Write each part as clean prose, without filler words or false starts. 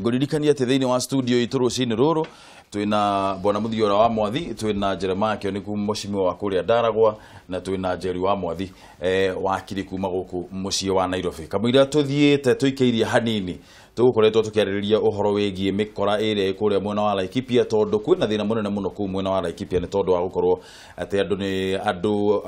Ngũririkania atĩ thĩinĩ wa studio itũ rũcinĩ rũrũ twĩna bwana Muthiora wa Mwathi, twĩna Jeremiah Kĩoniku mũcimiwa wa kũrĩa Ndaragwa, na twĩna Njeri wa Mwathi wakiri kuma gũkũ mũciĩ wa Nairobi. Kamũira tũthiĩte tũikĩirie hanini tũgũkoretwo tũkĩarĩrĩria ũhoro wĩgiĩ mĩkora ĩrĩa ĩ kũrĩa mwena wa Laikipia, tondũ kwĩna thĩna mũnene mũno kũu mwena wa Laikipia nĩ tondũ wa gũkorwo atĩ andũ nĩ andũ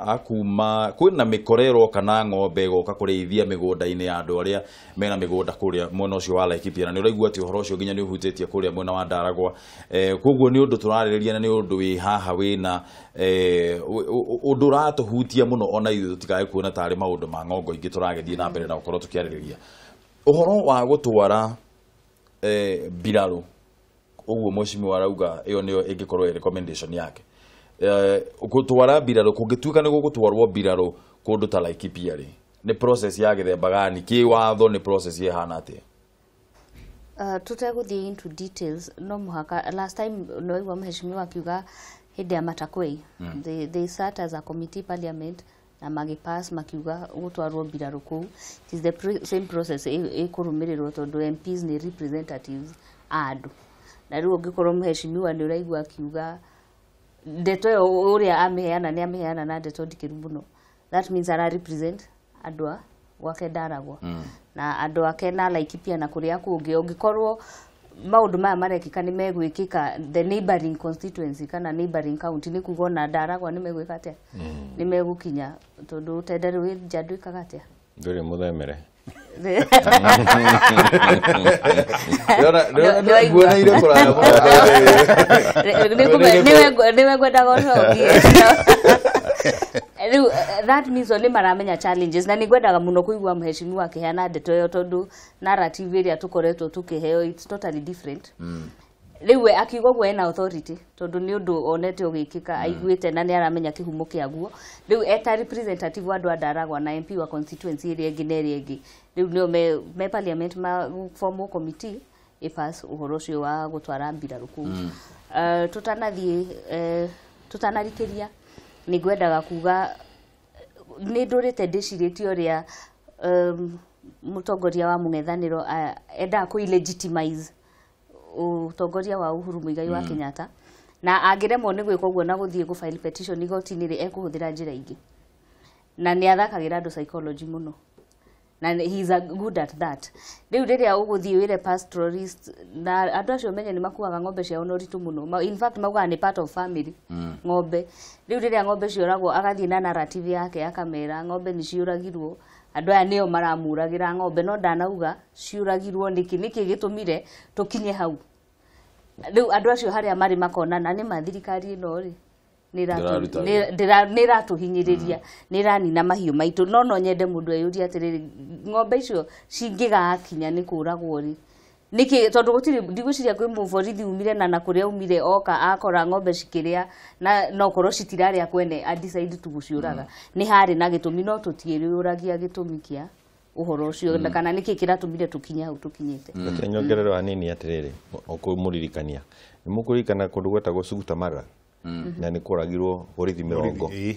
a kuma kwĩna mĩkora ĩroka na ng'ombe ĩgoka kũrĩithia mĩgũnda-inĩ ya andũ arĩa mena mĩgũnda kũrĩa mwena ũcio wa Laikipia, na nĩ ũraigua atĩ ũhoro ũcio nginya nĩ ũhutĩtie kũrĩa mwena wa Ndaragwa. Koguo nĩ ũndũ tũrarĩrĩria na nĩ ũndũ wĩ haha wĩna ũndũ ũratũhutia mũno ona ithuĩ tũtikae kuona tarĩ maũndũ ma ng'ongo ingĩ tũragĩthiĩ na mbere na gũkorwo tũkĩarĩrĩria ũhoro wa gũtwara mbirarũ. Ũguo mheshimiwa arauga ĩyo nĩyo ĩngĩkorwo ĩ recommendation yake. Gũtwara mbirarũ kũngĩtuĩka nĩ gũgũtwarwo mbirarũ kũndũ ta Laikipia rĩ, nĩ process ya gĩthemba gani kĩwatho, nĩ process ĩhana atĩa? Tutegũthiĩ into details, no mũhaka last time nĩwaigua mheshimiwa akiuga hĩndĩ ya Matakwei, they sat as a committee parliament na magĩpass makiuga gũtwarwo mbirarũ kũu. It is the same process ĩkũrũmĩrĩrwo tondũ MPs nĩ representatives a andũ, na rĩu ũngĩkorwo mheshimiwa nĩ ũraigua akiuga ndeto ĩyo ũrĩa amĩheana nĩ amĩheana na ndeto ndikĩru mũno, that means ara represent andũ a gwake Ndaragwa na andũ ake na Laikipia na kũrĩa kũngĩ. Ũngĩkorwo maũndũ maya marekĩka nĩ megwĩkĩka the neighboring constituency kana neighboring county, nĩ kuga ona Ndaragwa nĩ megwĩka atĩa, nĩ megũkinya, tondũ ũtende rĩ nja ndwĩkaga atĩa. Ndũrĩ mũthemere. Nguoneire kũraya mũno. Nĩwe ngwendaga ũcokie rĩu. That means o nĩ maramenya challenges, na nĩ ngwendaga mũno kũigua mheshimiwa akĩheana ndeto ĩyo, tondũ narrative ĩrĩa tũkoretwo tũkĩheo, it's totally different. Rĩu we akiuga ũguo ena authority, tondũ nĩ ũndũ onete ũgĩkĩka, aiguĩte na nĩ aramenya kĩhumo kĩaguo. Rĩu eta representative wa andũ a Ndaragwa na MP wa constituency ĩrĩa ĩngĩ na ĩrĩa ĩngĩ, rĩu nĩo me parliament ma form committee ĩpass ũhoro ũcio wa gũtwara mbirarũ kũu. Tũtanathiĩ tũtanarikĩria, nĩ ngwendaga kuga nĩ ndũrĩte ndĩcirĩtie ũrĩa mũtongoria wa mũng'ethanĩro endaga kũ illegitimize ũtongoria wa Uhuru Muigai wa Kenyatta, na angĩremwo nĩ gwĩka ũguo na gũthiĩ gũ file petition igoti-inĩ rĩ, ekũhũthĩra njĩra ingĩ, na nĩ athakagĩra andũ psychology mũno na he is a good at that. Rĩu rĩrĩa ũgũthiĩ wĩre pastoralist na andũ acio menye nĩ makuaga ng'ombe ciao na ũritũ mũno, in fact maugaga nĩ part of family ng'ombe. Rĩu rĩrĩa ng'ombe cioragwo, agathiĩ na narrative yake akamera ng'ombe nĩ ciũragirwo, andũ aya nĩo maramũragĩra ng'ombe, no ndanauga ciũragirwo nĩkĩ, nĩkĩ gĩtũmire tũkinye hau. Rĩu andũ acio harĩa marĩ makona na nĩ ma thirikari ĩno rĩ nĩ ĩratũhinyĩrĩria, nĩ ĩranina mahiũ maitũ. No nyende mũndũ eyũrie atĩrĩrĩ, ng'ombe icio cingĩgakinya nĩ kũragwo rĩ, nĩkĩ? Tondũ gũtirĩ, ndigwĩciria kwĩ mũborithi umire na kũrĩa umire oka akora ng'ombe cikĩrĩa na no korwo citirarĩa kwene a decide tu gũciũraga. Nĩ harĩ na gĩtũmi, no tũtiĩyũragia gĩtũmi kĩa ũhoro ũcio kana nĩkĩ kĩratũmire tũkinye hau tũkinyĩte. Reke nyongerere hanini atĩrĩrĩ, ũkũmũririkania nĩ mũkũririkana kũndũ gwetagwo Suguta Maralal, na nĩ kũragirwo borithi 40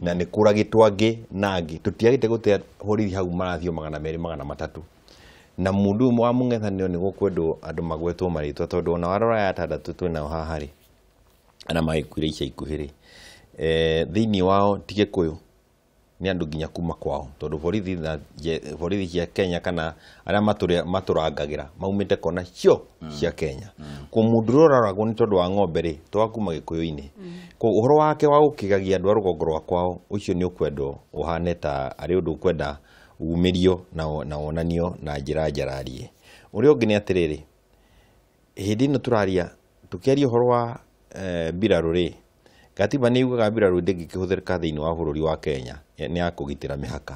na nĩ kũragĩtwo angĩ na angĩ. Tũtiagĩte gũte borithi hau marathiĩ 200 300, na mũndũ ũmwe wa mũng'ethanĩro nĩ gũkwendwo andũ magwetwo marĩtwa, tondũ ona warora aya atandatũ twĩnao haha rĩ, arĩa magĩkuire ica ikuhĩ rĩ, thĩinĩ wao ti Gĩkũyũ, nĩ andũ nginya kuma kwao, tondũ borithi na borithi cia Kenya kana arĩa matũrangagĩra maumĩte kona cio cia Kenya. Kwa mũndũ ũrĩa ũroragwo nĩ tondũ wa ng'ombe rĩ, to wa kuma Gĩkũyũ-inĩ. Kwa ũhoro wake wa gũkĩgagia andũ a rũgongo rwa kwao, ũcio nĩ ũkwendwo ũhane ta arĩ ũndũ ũkwenda umĩrio na wonanio na njĩra njararie. Ũrĩa ũngĩ nĩ atĩrĩrĩ, hĩndĩ ĩno tũraria tũkĩaria ũhoro wa mbirarũ rĩ, gatiba nĩ yugaga mbirarũ ndĩngĩkĩhũthĩrĩka thĩinĩ wa bũrũri wa Kenya, nĩ ya kũgitĩra mĩhaka.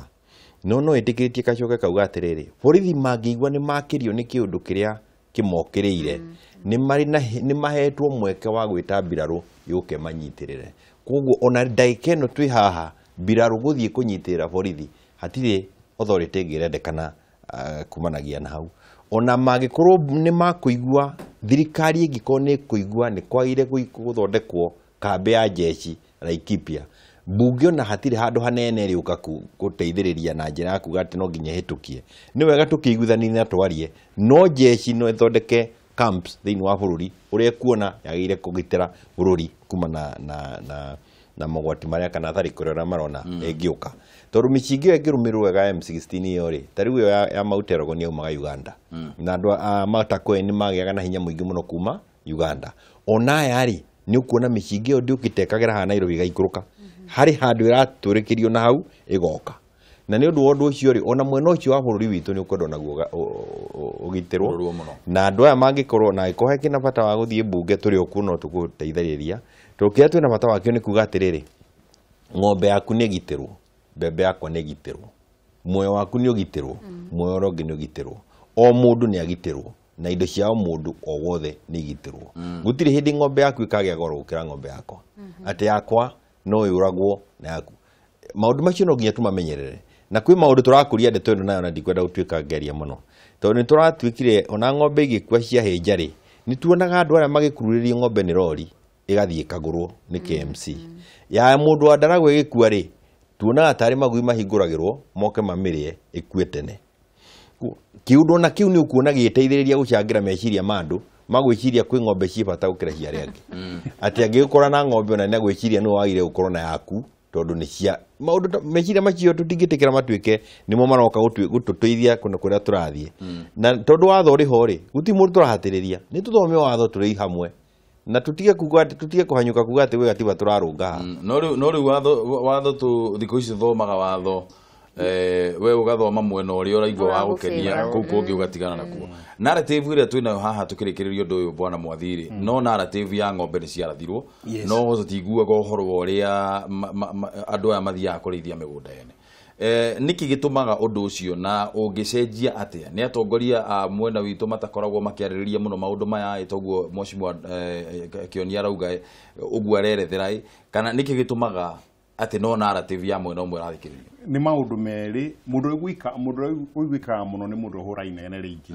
No no ĩtĩkĩrĩtie gacoke kauga atĩrĩrĩ, borithi mangĩigua nĩ makĩrio nĩ kĩũndũ kĩrĩa kĩmokĩrĩire, nĩ mahetwo mweke wa gwĩta mbirarũ yũke manyitĩrĩre. Koguo ona ndagĩka ĩno twĩ haha, mbirarũ gũthiĩ kũnyitĩrĩra borithi hatirĩ authority ĩngĩ ĩrendekana kumanagia na hau. Ona mangĩkorwo nĩ makũigua, thirikari ĩngĩkorwo nĩ ĩkũigua nĩ kwagĩrĩire gũthondekwo kambĩ ya jeshi Laikipia, Mbunge ona hatirĩ handũ hanene rĩũka gũteithĩrĩria na njĩra ya kuga atĩ no nginya ĩhĩtũkie. Nĩ wega tũkĩiguithanie na twarie, no jeshi no ĩthondeke camps thĩinĩ wa bũrũri ũrĩa ĩkuona yagĩrĩire kũgitĩra bũrũri kuma na mogwati marĩa kana tharĩkĩro ĩrĩa marona ĩngĩũka. Tondũ mĩcinga ĩyo ĩngĩrũmĩrĩrwo wega M16 ĩyo rĩ, ta rĩu ĩyo ya Mount Elgon yaumaga Uganda. Na andũ a Matakwei nĩ magĩaga na hinya mũingĩ mũno kuma Uganda. Ona aya rĩ, nĩ ũkuona mĩcinga ĩyo ndĩũkĩte ĩkagera haha Nairobi ĩgaikũrũka. Harĩ handũ ĩratũrĩkĩrio na hau ĩgoka. Na nĩ ũndũ wa ũndũ ũcio rĩ, ona mwena ũcio wa bũrũri witũ nĩ ũkwendwo naguo ũgitĩrwo. Ũrorwo mũno. Na andũ aya mangĩkorwo na angĩkorwo he kĩna bata wa gũthiĩ mbunge tũrĩ o kuo no tũgũteithĩrĩria. Tondũ kĩrĩa twĩna bata wakĩo nĩ kuga atĩrĩrĩ, ng'ombe yaku nĩ ĩgitĩrwo, mbembe yakwa nĩ ĩgitĩrwo, muoyo waku nĩ ũgitĩrwo, muoyo ũrĩa ũngĩ nĩ ũgitĩrwo, o mũndũ nĩ agitĩrwo, na indo cia o mũndũ o wothe nĩ igitĩrwo. Gũtirĩ hĩndĩ ng'ombe yaku ĩkagĩa goro gũkĩra ng'ombe yakwa, atĩ yakwa no yũragwo na yaku. Maũndũ macio no nginya tũmamenyerere. Na kwĩ maũndũ tũrakũria ndeto ĩno nayo na ndikwenda gũtuĩka ngeria mũno. Tondũ nĩ tũratuĩkire ona ng'ombe igĩkua ciahĩnja rĩ, nĩ tuonaga andũ arĩa magĩkururĩrio ng'ombe nĩ rori ĩgathiĩ ĩkagũrwo nĩ KMC. Ya mũndũ wa Ndaragwa ĩgĩkua rĩ, tuonaga tarĩ magui mahingũragĩrwo moke mamĩrĩe ĩkue tene. Kĩũndũ ona kĩu nĩ ũkuona gĩgĩteithĩrĩria gũcangĩra meciria ma andũ magwĩciria kwĩ ng'ombe ciĩ bata gũkĩra cia arĩa angĩ. Atĩ angĩgĩkora na ng'ombe ona nĩ agwĩciria nĩwe wagĩrĩire gũkorwo na yaku tondũ nĩ cia maũndũ meciria macio tũtingĩtĩkĩra matuĩke nĩmo maroka gũtũteithia kũndũ kũrĩa tũrathiĩ. Na tondũ watho ũrĩ ho rĩ, gũtirĩ mũndũ tũrahatĩrĩria, nĩ tũthome watho tũrĩ hamwe na tũtige kuga atĩ, tũtige kũhanyũka kuga atĩ gwĩ gatiba tũrarũnga haha. No rĩu watho tũ thikũ ici tũthomaga watho, we ũgathoma mwena ũrĩa ũraigua wa gũkenia, kũu kũngĩ ũgatigana nakuo. Narrative ĩrĩa twĩnayo haha tũkĩrĩkĩrĩria ũndũ ũyũ bwana Mwathiri, no narrative ya ng'ombe nĩ ciarathirwo, no tũtiguaga ũhoro wa ũrĩa andũ aya mathiaga kũrĩithia mĩgũnda yene. Nĩkĩ gĩtũmaga ũndũ ũcio na ũngĩcenjia atĩa? Nĩ atongoria a mwena witũ matakoragwo makĩarĩrĩria mũno maũndũ maya, toguo Mheshimiwa Kĩoni arauga ũguo arerethera, kana nĩkĩ gĩtũmaga atĩ no narrative ya mwena ũmwe ĩrathikĩrĩrio? Nĩ maũndũ merĩ, mũndũ ũiguĩkaga mũno nĩ mũndũ ũhũra inegene rĩingĩ.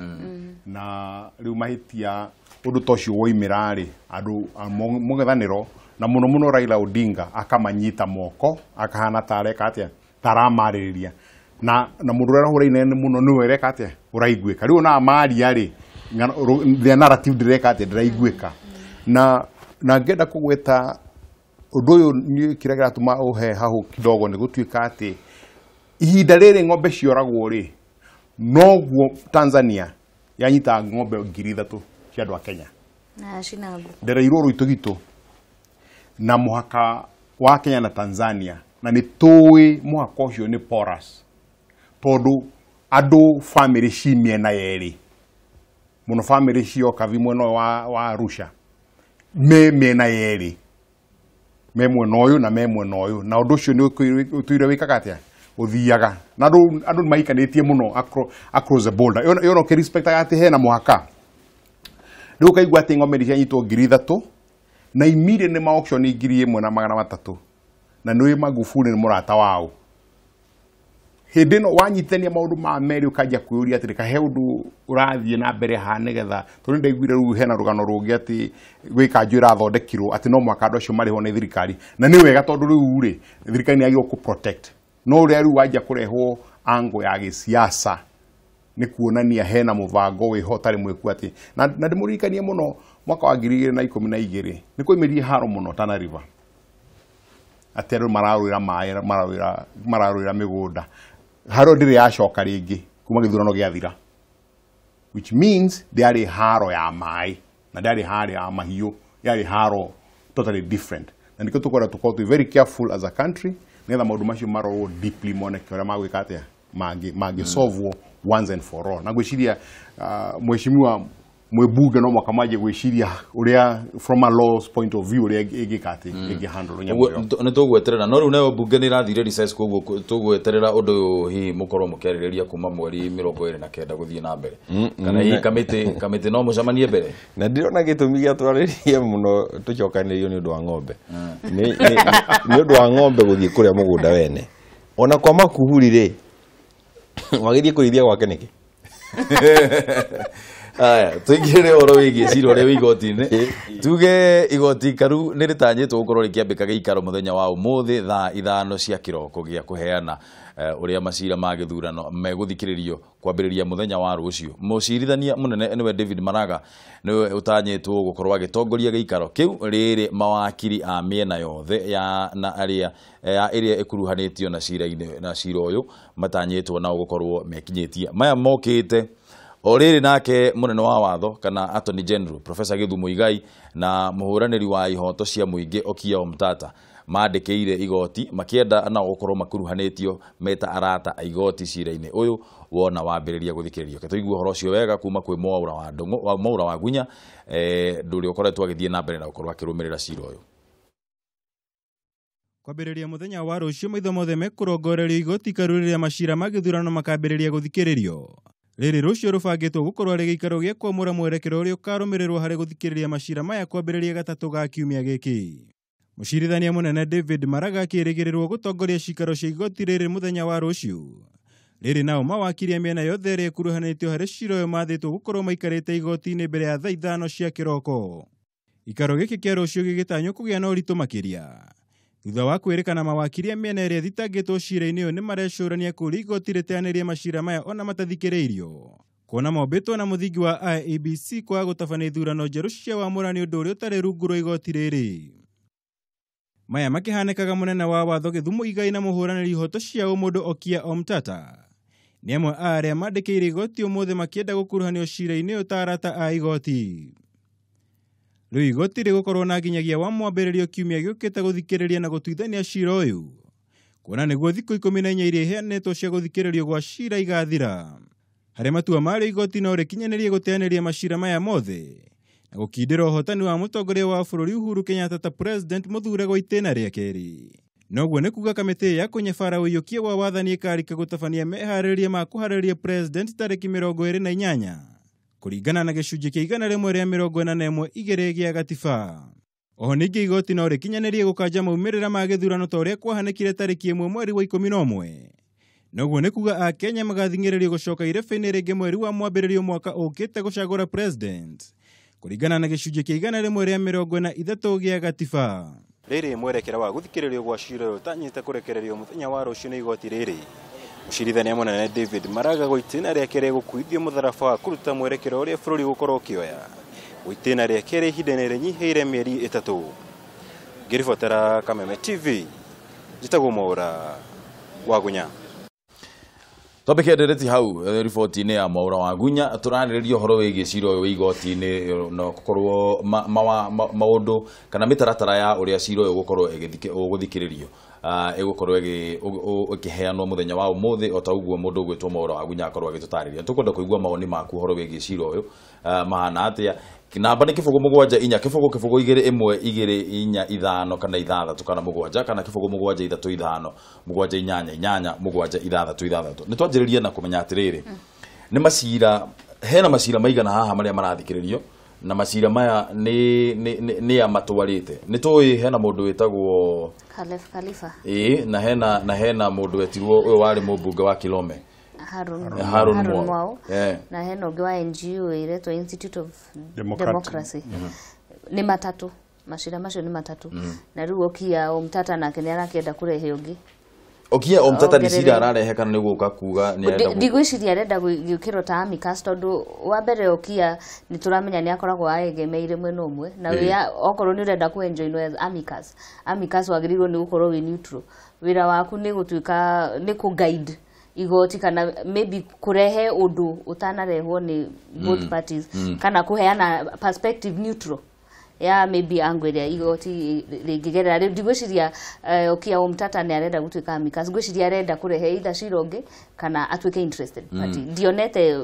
Na rĩu mahĩtia ũndũ ta ũcio woimĩra rĩ, andũ a mũng'ethanĩro na mũno mũno Raila Odinga akamanyita moko, akahana ta areka atĩa, ta aramarĩrĩria. Na mũndũ ũrĩa ũrahũra inegene mũno nĩwe ũreka atĩa, ũraiguĩka. Rĩu ona amaria rĩ, the narrative ndĩreka atĩa, ndĩraiguĩka. Na ngĩenda kũgweta ũndũ ũyũ nĩ kĩrĩa kĩratũma ũhe hahũ kidogo nĩ gũtuĩka atĩ ihinda rĩrĩ ng'ombe cioragwo rĩ, noguo Tanzania yanyitaga ng'ombe 3,000 cia andũ a Kenya. Na cina ngũkũ. Ndereirwo Rũitũgitũ na mũhaka wa Kenya na Tanzania, na nĩ tũĩ mũhaka ũcio nĩ porous tondũ andũ famĩlĩ ci mĩena yerĩ, mũno famĩlĩ cia Okabi mwena ũyũ wa Arusha me mĩena yerĩ, me mwena ũyũ na me mwena ũyũ, na ũndũ ũcio nĩ ũtũire wĩkaga atĩa, ũthiaga na andũ nĩmaikanĩtie mũno across the border. Ĩyo no kĩrespectaga atĩ hena mũhaka. Rĩu ũkaigua atĩ ng'ombe nĩ cianyitwo 3,000 na immediately nĩ ma-auction 1,300, na nĩũĩ Magufuli nĩ mũrata wao. Hĩndĩ ĩno wanyitithania maũndũ ma merĩ ũkanjia kwĩyũria atĩrĩ, kahe ũndũ ũrathiĩ na mbere haha nĩgetha, tondũ nĩndaiguire rĩu hena rũgano rũngĩ atĩ gwĩ kanjũ ĩrathondekirwo atĩ no mũhaka andũ acio marĩhwo nĩ thirikari, na nĩ wega tondũ rĩu rĩ thirikari nĩ yagĩrĩirwo kũ protect. No ũrĩa rĩu wanjia kũrehwo angle ya gĩsiasa nĩ kuonania hena mũbango wĩho ũtarĩ mwĩku atĩ, na ndĩmũririkanie mũno mwaka wa 2012 nĩ kwaumĩrire haro mũno Tana River, atĩ andũ mararũĩra maĩ, mararũĩra mĩgũnda. Haro ndĩrĩ yacoka rĩngĩ kuma gĩthurano gĩathira, which means ndĩarĩ haro ya maĩ na ndĩarĩ haro ya mahiũ, yarĩ haro totally different. Na nĩkĩo tũkwenda tũkorwo twĩ very careful as a country nĩgetha maũndũ macio marorwo deeply moneke ũrĩa magwĩka atĩa, mangĩsolvwo once and for all. Na ngwĩciria mheshimiwa mwĩbunge no mwaka manjie gwĩciria ũrĩa from a laws point of view ũrĩa ĩngĩka atĩ, ĩngĩ handle nyamũ ĩyo. Nĩ tũgweterera, no rĩu nayo mbunge nĩ ĩrathire recess, koguo tũgweterera ũndũ ũyũ hihi mũkorwo mũkĩarĩrĩria kuma mweri 29 gũthiĩ na mbere. Kana hihi kamĩtĩ no mũcemanie mbere? Na ndirona gĩtũmi gĩa twarĩrie mũno tũcokanĩrĩrio nĩ ũndũ wa ng'ombe. Nĩ ũndũ wa ng'ombe gũthiĩ kũrĩa mũgũnda wene. Ona kwa Makuhuri rĩ, wagĩthiĩ kũrĩithia gwake nĩkĩ? Aya, tuingire ũhoro wĩgiĩ cira ũrĩa wĩ igoti-inĩ. Tuge igoti karu nĩ rĩtanyĩtwo gũkorwo rĩkĩambĩka gĩikaro mũthenya wa ũmũthĩ thaa 5 cia kĩroko gĩa kũheana ũrĩa macira ma gĩthurano megũthikĩrĩrio kwambĩrĩria mũthenya wa rũciũ. Mũcirithania mũnene nĩwe David Maraga nĩwe ũtanyĩtwo gũkorwo agĩtongoria gĩikaro kĩu rĩrĩ mawakiri a mĩena yothe ya na arĩa ya ĩrĩa ĩkuruhanĩtio na cira-inĩ na cira ũyũ matanyĩtwo nao gũkorwo mekinyĩtie. Maya mokĩte o rĩrĩ nake mũnene wa watho kana Attorney General Professor Githu Muigai na mũhũranĩri wa ihoto cia mũingĩ Okiya Omtata mandĩkĩire igoti makĩenda nao gũkorwo makuruhanĩtio meta arata a igoti cira-inĩ ũyũ wona wambĩrĩria gũthikĩrĩrio. Reke tũigue ũhoro ũcio wega kuma kwĩ Mwaura wa Ndung'u wa Mwaura wa Gunya ndũrĩa ũkoretwo agĩthiĩ na mbere na gũkorwo akĩrũmĩrĩra cira ũyũ. Kwambĩrĩria mũthenya wa rũciũ maitho mothe mekũrongorerio igoti karu rĩrĩa macira ma gĩthurano makambĩrĩria gũthikĩrĩrio. Rĩrĩ rũciũ rũbangĩtwo gũkorwo arĩ gĩikaro gĩa kwamũra mwerekero ũrĩa ũkarũmĩrĩrwo harĩ gũthikĩrĩria macira maya kwambĩrĩria gatatũ ga kiumia gĩkĩ. Mũcirithania mũnene David Maraga akĩrĩgĩrĩrwo gũtongoria cikaro cia igoti rĩrĩ mũthenya wa rũciũ. Rĩrĩ nao mawakiri a mĩena yothe ĩrĩa ĩkuruhanĩtio harĩ cira ũyũ mathĩtwo gũkorwo maikarĩte igoti-inĩ mbere ya thaa 5 cia kĩroko. Gĩikaro gĩkĩ kĩa rũciũ gĩgĩtanywo kũgĩa na ũritũ makĩria. Thutha wa kwĩrĩkana mawakiri a mĩena ĩrĩa ĩthitangĩtwo cira-inĩ ũyũ nĩ marecũrania kũũria igoti rĩteanĩrie macira maya ona matathikĩrĩirio. Kuona mombĩtwo na mũthingi wa IEBC kwaga gũtabania ithurano njerũ cia wamũrani ũndũ ũrĩa ũtarĩ rungu rwa igoti rĩrĩ. Maya makĩhanĩkaga mũnene wa watho Githu Muigai na mũhũranĩri ihoto cia ũmũndũ Okiya Omtata. Nĩ amwe a arĩa mandĩkĩire igoti ũmũthĩ makĩenda gũkuruhanio cira-inĩ ũyũ ta arata a igoti. Rĩu igoti rĩgũkorwo na nginyagia wa mwambĩrĩrio kiumia gĩũkĩte gũthikĩrĩria na gũtuithania cira ũyũ. Kuona nĩguo thikũ 14 iria iheanĩtwo cia gũthikĩrĩrio gwa cira igathira. Harĩ matua marĩa igoti no rĩkinyanĩrie gũteanĩria macira maya mothe na gũkindĩra ũhotani wa mũtongoria wa bũrũri Uhuru Kenyatta ta president mũthure gwa itĩna rĩa kerĩ. Noguo nĩ kuga kamĩtĩ ya kũnyabara ũiyũkia wa wathani ĩkarĩka gũtabania meharĩrĩria ma kũharĩrĩria president tarĩki 28 kũringana na gĩcunjĩ kĩa 141(2) gĩa gatiba. Oho ningĩ igoti no rĩkinyanĩrie gũkanja maumĩrĩra ma gĩthurano ta ũrĩa kwahanĩkire tarĩki 1 mweri wa 11. Noguo nĩ kuga Akenya magathing'ĩrĩrio gũcoka irebe-inĩ rĩngĩ mweri wa mwambĩrĩrio mwaka ũkĩte gũcagũra president kũringana na gĩcunjĩ kĩa 143 gĩa gatiba. Rĩrĩ mwerekera wa gũthikĩrĩrio gwa cira ũyũ ũtanyĩte kũrekererio mũthenya wa rũciũ nĩ igoti rĩrĩ. Mũcirithania mũnene David Maraga gwa itĩna rĩa kerĩ gũkuithio mũtharaba wa kũruta mwerekero ũrĩa bũrũri gũkorwo ũkĩoya. Gwa itĩna rĩa kerĩ ihinda-inĩ rĩnyihĩire mĩeri 3. Ngĩribotera Kameme TV, njĩtagwo Mwaura wa Gunya. Twambĩke ndereti hau riboti-inĩ ya Mwaura wa Gunya tũrarĩrĩria ũhoro wĩgiĩ cira ũyũ wĩ igoti-inĩ na gũkorwo maũndũ kana mĩtaratara ya ũrĩa cira ũyũ ũgũkorwo ũgũthikĩrĩrio ĩgũkorwo ĩkĩheanwo mũthenya wa ũmũthĩ o ta ũguo mũndũ ũgwĩtwo Mwaura wa Gunya akorwo agĩtũtarĩria. Tũkwenda kũigua mawoni maku ũhoro wĩgiĩ cira ũyũ mahana atĩa. Namba nĩ 0 7 4 0 0 2 1 2 4 5 kana 6 kana 7 kana 0 7 3 5 7 8 8 7 6 6. Nĩ twanjĩrĩria na kũmenya atĩrĩrĩ nĩ macira hena macira maigana haha marĩa marathikĩrĩrio na macira maya nĩ ya matwarĩte. Nĩ tũĩ hena mũndũ wĩtagwo Khalef Khalifa. Ĩĩ na hena mũndũ wetirwo ũyũ warĩ mũmbunge wa Kilome Harun Mwau. Na hena ũngĩ wa NGO ĩretwo Institute of Democracy. Nĩ matatũ macira macio nĩ matatũ. Na rĩu Okiya Omtata nake nĩ arakĩenda kũrehe ũngĩ. Okiya Omtata nĩ cira ararehe kana nĩ gũka kuga nĩ arenda ndigwĩciria arenda gwĩkĩrwo ta amicus tondũ wa mbere Okiya nĩ tũramenya nĩ akoragwo aegemeire mwena ũmwe na okorwo nĩ ũrenda kũ enjoin as amicus amicus wagĩrĩirwo nĩ gũkorwo wĩ neutral. Wĩra waku nĩ gũtuĩka nĩ kũ guide igoti kana maybe kurehe ũndũ ũtanarehwo nĩ both parties kana kũheana perspective neutral ya maybe angle ĩrĩa igoti rĩngĩgerera. Rĩu ndigwĩciria Okiya Omtata nĩ arenda gũtuĩka amicus, ngwĩciria arenda kũrehe either cira ũngĩ kana atuĩke interested party. Ndionete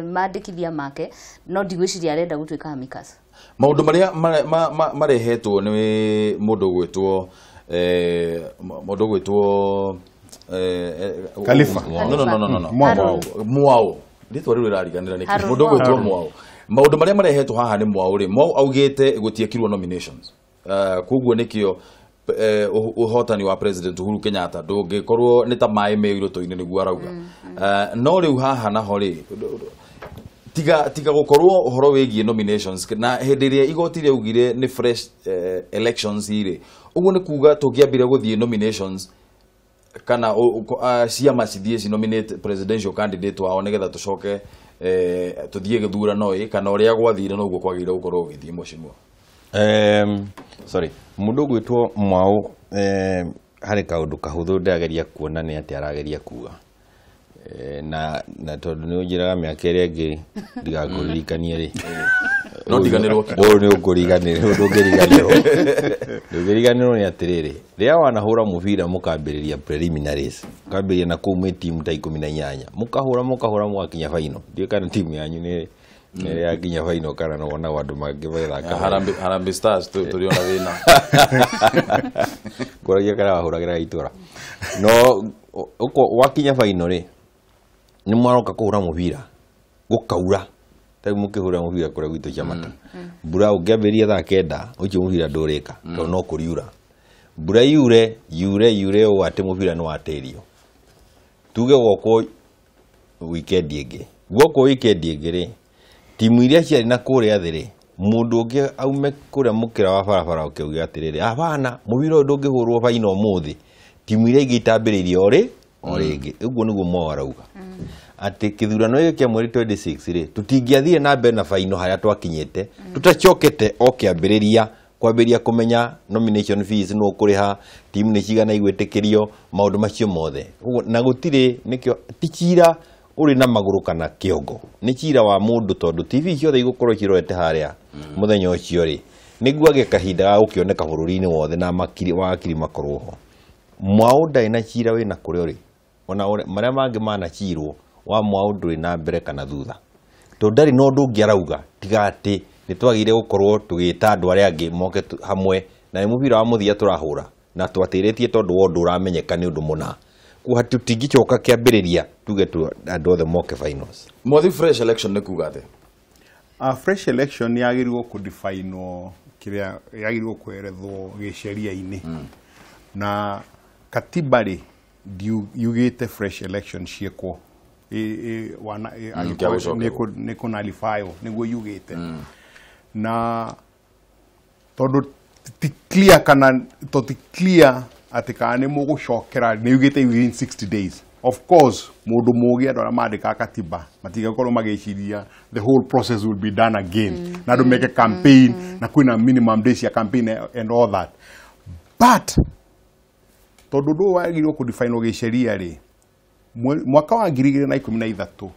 mandĩkithia make no ndigwĩciria arenda gũtuĩka amicus. Maũndũ marĩa marehetwo nĩ mũndũ ũgwĩtwo mũndũ ũgwĩtwo Khalifa. No. Mwau. Rĩtwa rĩu rĩrariganĩra nĩkĩ? Mũndũ ũgwĩtwo Mwau. Maũndũ marĩa marehetwo haha nĩ Mwau rĩ, Mwau augĩte gũtiekirwo nominations. Koguo nĩkĩo ũhotani wa President Uhuru Kenyatta ndũngĩkorwo nĩ ta maĩ me irũtũ-inĩ nĩguo arauga. No rĩu haha naho rĩ Tiga gukorwo uhoro wigie nominations na hindi iria igoti riaugire ni fresh elections ire uguo ni kuga tungiambire guthie nominations kana ciama cithie ci nominate presidential candidate wao nigetha tucoke tuthie githurano i kana uria gwathire noguo kwagirire gukorwo gugithie mheshimiwa. Sorry, mundu gwitwo Mwau hari kaundu kahuthu ndageria kuona ni ati arageria kuga na tondu ni unjiraga miaka ĩrĩa ĩngĩ ndigakũririkanie rĩ no ndiganĩrwo ũyũ nĩ ũkũriganĩrwo ndũngĩriganĩrwo ndũngĩriganĩrwo nĩ atĩrĩrĩ rĩrĩa wanahũra mũbira mũkambĩrĩria preliminaries mũkambĩrĩria na kũu mwĩ timu ta 18 mũkahũra mũkahũra mũgakinya final ndiũĩ kana timu yanyu nĩ nĩ yakinya final kana no wona andũ mangĩ magĩthaka Harambee Stars tũrĩ ona thĩna ngũragia kana wahũragĩra itũra no wakinya final rĩ nĩ mwaroka kũhũra mũbira gũkaura ta rĩu mũkĩhũra mũbira kũrĩa gwitũ Ciamata mbura ũngĩambĩrĩria thaa 9 ũcio mũbira ndũrĩka tondũ no kũriura mbura yure yure yure ũũ atĩ mũbira nĩ watĩrio tuge gwokwo weekend ĩngĩ gwokwo weekend ĩngĩ rĩ timu iria ciarĩ na kũrĩa thĩ rĩ mũndũ ũngĩ aume kũrĩa mũkĩra wa barabara ũkĩuge atĩrĩrĩ abana mũbira ũyũ ndũngĩhũrwo baina ũmũthĩ timu iria ingĩ itambĩrĩirie o rĩngĩ ũguo nĩguo Mwau arauga atĩ kĩthurano gĩkĩ kĩa mweri 26 rĩ tũtingĩathire na mbere na baino harĩa twakinyĩte tũtacokete o kĩambĩrĩria kwambĩrĩria kũmenya nomination fees nũ ũkũrĩha timu nĩ cigana igwĩtĩkĩrio maũndũ macio mothe na gũtirĩ nĩkĩo ti cira ũrĩ na magũrũ kana kĩongo nĩ cira wa mũndũ tondũ TV ciothe igũkorwo cirorete harĩa mũthenya ũcio rĩ nĩguo agĩe kahinda ga gũkĩoneka bũrũri-inĩ wothe na wakiri makorwo ho. Mwau ndarĩ na cira wĩna kũrĩa ũrĩ ona marĩa mangĩ manacirwo wa Mwau ndũrĩ na mbere kana thutha tondũ ndarĩ na ũndũ ũngĩ arauga tiga atĩ nĩ twagĩrĩire gũkorwo tũgĩta andũ arĩa angĩ moke hamwe na nĩ mũbira wa mũthia tũrahũra na twatĩrĩtie tondũ wa ũndũ ũramenyeka nĩ ũndũ mũna koguo tũtingĩcoka kĩambĩrĩria tuge andũ othe moke finals. Mwathi, fresh election nĩ kuga atĩa? Fresh election nĩ yagĩrĩirwo kũdefinwo kĩrĩa yagĩrĩirwo kwerethwo gĩceria-inĩ na katiba rĩ yugĩte fresh election ciĩkwo nĩ kũnalifywo nĩguo yugĩte na tondũ ti clear kana to ti clear atĩ kana nĩ mũgũcokera nĩ yugĩte within 60 days. Of course mũndũ mũgĩ andũ arĩa mandĩkaga katiba matigagĩkorwo magĩciria the whole process will be done again na andũ meke campaign na kwĩna minimum days ya campaign and all that but tondũ ũndũ ũyũ wagĩrĩirwo kũdefinwo gĩceria rĩ mwaka wa 2013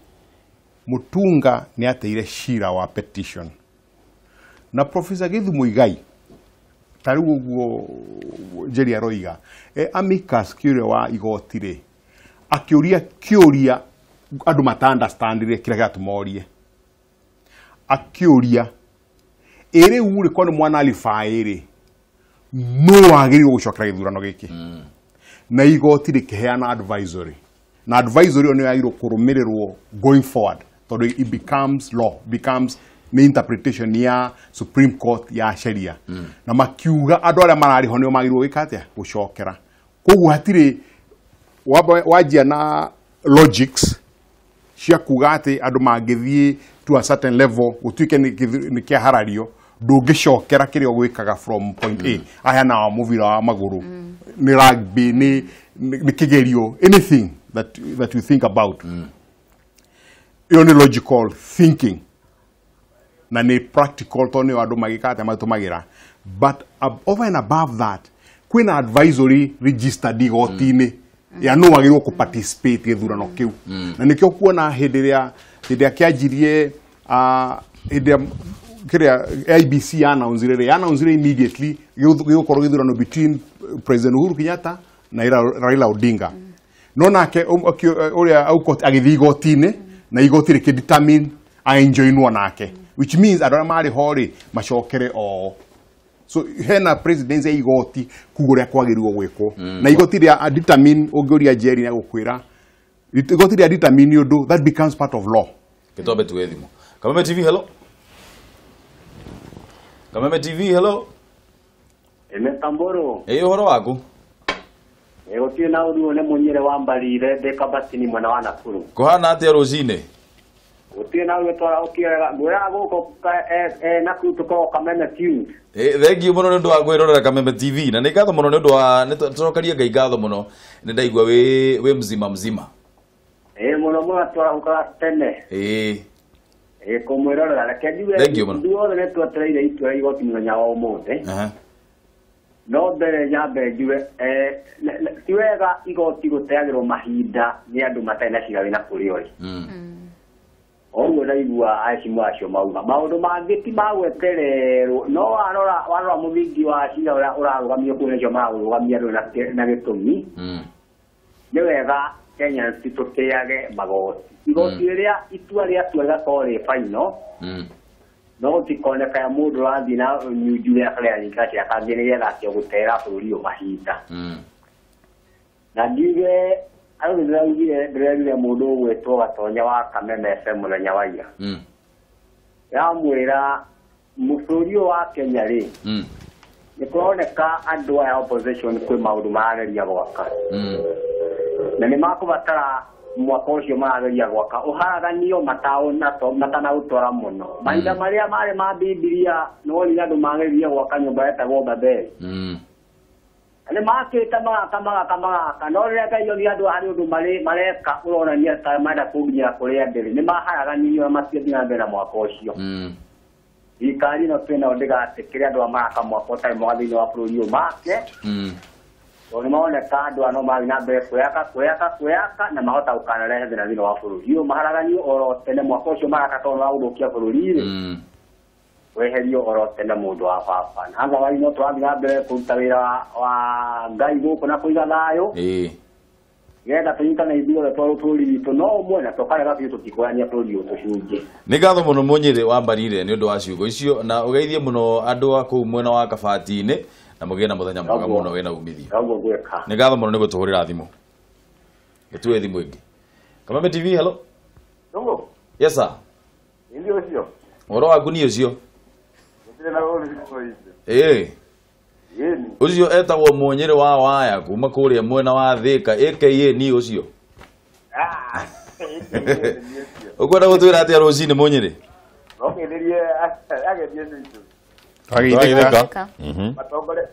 Mutunga nĩ ateire cira wa petition na Professor Githu Muigai ta rĩu ũguo Njeri aroiga amicus curiae wa igoti rĩ akĩũria kĩũria andũ mata understandire kĩrĩa kĩratũma orie akĩũria ĩ rĩu rĩ korwo nĩ mwana alify rĩ nũ wagĩrĩirwo gũcokera gĩthurano gĩkĩ na igoti rĩkĩheana advisory na advisory ĩyo nĩyo yagĩrĩirwo kũrũmĩrĩrwo going forward tondũ it becomes law becomes nĩ interpretation ya Supreme Court ya sheria na makiuga andũ arĩa mararĩ ho nĩo magĩrĩirwo gwĩka atĩa gũcokera koguo hatirĩ wanjia na logics cia kuga atĩ andũ mangĩthiĩ to a certain level gũtuĩke nĩ kĩaharario ndũngĩcokera kĩrĩa ũgwĩkaga from point A aya na mũbira wa magũrũ nĩ rugby nĩ kĩgerio anything that you think about ĩyo nĩ logical thinking na nĩ practical tondũ nĩyo andũ magĩkaga atĩa matũmagĩra but over and above that kwĩna advisory registered igoti-inĩ ya nũ wagĩrĩirwo kũ participate gĩthurano kĩu na nĩkĩo kuona hĩndĩ ĩrĩa kĩanjirie hĩndĩ ĩrĩa kĩrĩa IEBC announce rĩ announce immediately gĩgũkorwo gĩthurano between President Uhuru Kenyatta na Raila Odinga no nake ũrĩa agĩthiĩ igoti-inĩ na igoti rĩkĩ determine aenjoinwo nake which means andũ arĩa marĩ ho rĩ macokere o so hena presidency ya igoti kuga ũrĩa kwagĩrĩirwo gwĩkwo na igoti rĩa determine ũngĩũria Njeri nĩ agũkwĩra igoti rĩa determine ũndũ that becomes part of law. Gĩtwambe tuwe thimũ. Kameme TV, hello. Kameme TV, hello. Ene Tamboro. Ĩ ũhoro waku? Gũtirĩ na ũru nĩ mũnyĩre wa Mbarire ndĩ Kabatini mwena wa Nakuru. Kũhana atĩa rũcinĩ? Gũtirĩ na ũguo twarahũkire ngwĩraga gũkũ na kuu tũkoragwo Kameme tuned. Thengiũ mũno nĩ ũndũ wa kwĩrorera Kameme TV na nĩ ngatho mũno nĩ ũndũ wa nĩ tũcokaria Ngai ngatho mũno nĩ ndaigua wĩ mzima mzima. Mũno mũno twarahũkaga tene. Kũmwĩrorera reke njuge ithuothe nĩ twetereire itua rĩa igoti mũthenya wa ũmũthĩ. No mbere nyambe njuge ti wega igoti gũteagĩrwo mahinda nĩ andũ matarĩ na cira wĩna kũrĩa ũrĩ. Oguo ndaigua acimu acio mauga maũndũ mangĩ ti ma gwetererwo no warora mũthingi wa cira ũrĩa ũrarũgamio kũu nĩcio mararũgamia ndũrĩ na gĩtũmi. Nĩ wega Kenyans tũtĩage magoti. Igoti rĩrĩa itua rĩatua rĩgakorwo rĩ final no gũtikoneka mũndũ ũrathiĩ na nyunju ya karĩa nyika cia kangĩ nĩgetha akĩo gũtera bũrũri ũyũ mahinda. Na njuge andũ nĩndĩraugire ndĩrerire mũndũ ũgwĩtwo Gatonya wa Kameme FM mũthenya wa ira. Ndĩramwĩra bũrũri ũyũ wa Kenya rĩ nĩ kũroneka andũ aya opposition kwĩ maũndũ marageria gwaka. Na nĩ makũbatara mwaka ũcio marageria gwaka ũharaganio matanaũtwara mũno. Mahinda marĩa marĩ ma Bibilia nĩ wonire andũ mageririe gwaka nyũmba yetagwo Babeli. Nĩ makĩte magaka magaka magaka no rĩrĩa Ngai onire andũ harĩ ũndũ mareka ũronania ta marenda kũnginyĩra kũrĩa ndĩrĩ nĩ maharaganirio na matiathiĩ na mbere na mwaka ũcio. Thirikari ĩno twĩnayo ndĩgatĩkĩre andũ aya maraka mwaka ũtarĩ mwega thĩinĩ wa bũrũri ũyũ make. Tondũ nĩ maroneka andũ aya no marathiĩ na mbere kwĩyaka kwĩyaka kwĩyaka na mahota gũkanarehe thĩna thĩinĩ wa bũrũri ũyũ. Maharaganio oro tene mwaka ũcio maraka tondũ nĩ wa gũthũkia bũrũri rĩ weherio oro tene mũndũ wa baba. Na otherwise no tũrathiĩ na mbere kũruta wĩra wa Ngai gũkũ na kũiga thayũ. Nĩgetha tũnyitane ithuothe twarwo bũrũri witũ no ũmwe na tũkarega biũ tũtikũgayania bũrũri ũyũ tũcunjĩ. Nĩ ngatho mũno Mũnyĩrĩ wa Mbarire nĩ ũndũ wa ciugo icio na ũgeithie mũno andũ a kũu mwena wa Kabati-inĩ na mũgĩe na mũthenya mwega mũno wĩna umithio. Nĩ ngatho mũno nĩ gũtũhũrĩra thimũ. Gĩtue thimũ ĩngĩ. Kameme TV, hello. Hello. Yes sir. Nĩ ũcio. Ũhoro waku nĩ ũcio? Ũcio etagwo Mũnyĩrĩ wa Waya kuma kũrĩa mwena wa Thĩka aka ni ũcio. Ũkwenda gũtwĩra atĩa rũcinĩ Mũnyĩrĩ? Twageithĩka.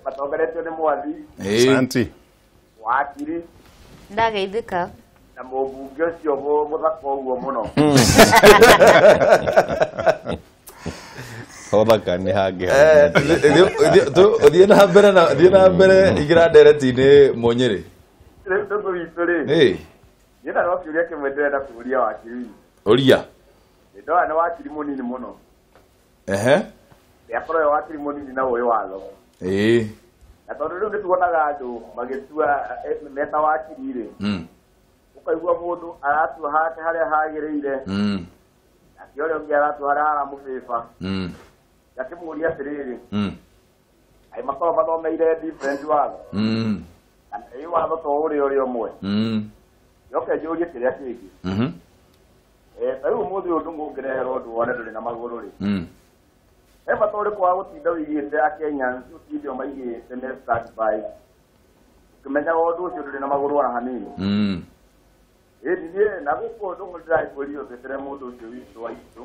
Matongoretio nĩ Mwathi. Asante. Wakiri. Ndageithĩka. Na mũmbunge ũcio mũthaka ũguo mũno. Hothaka nĩ hangĩ. Thiĩ na mbere na thiĩ na mbere ingĩra ndereti-inĩ Mũnyĩrĩ. Rĩu ndũgũ witũ rĩ. Niĩ na no kĩũria kĩmwe ndĩrenda kũũria wakiri. Ũria. Nĩ ndona nĩ wakiri mũnini mũno. Nĩakorwo e wakiri mũnini na ũĩ watho. Na tondũ rĩu nĩtuonaga andũ magĩtua meta wakiri rĩ. Ũkaigua mũndũ aratua hake harĩa hagĩrĩire. Nake ũrĩa ũngĩ aratua harĩa haramũbĩba. Ngakĩmũria atĩrĩrĩ. Aĩ makorwo mathomeire different watho. Kana ĩ watho to ũrĩa ũrĩa ũmwe. Njoke njũrie kĩrĩa kĩngĩ. Ta rĩu ũmũthĩ ũyũ ndũngĩreherwo ũndũ wone ndũrĩ na magũrũ rĩ. He bata ũrĩkũ wa gũtinda ũigĩte Akenyans ũtinde ũmaigĩte me standby ũkĩmenyaga ũndũ ũcio ndũrĩ na magũrũ ona hanini. Ĩni niĩ na gũkũ ndũngũ ndĩrakũria ũtetere mũndũ ũcio witũ wa itũ.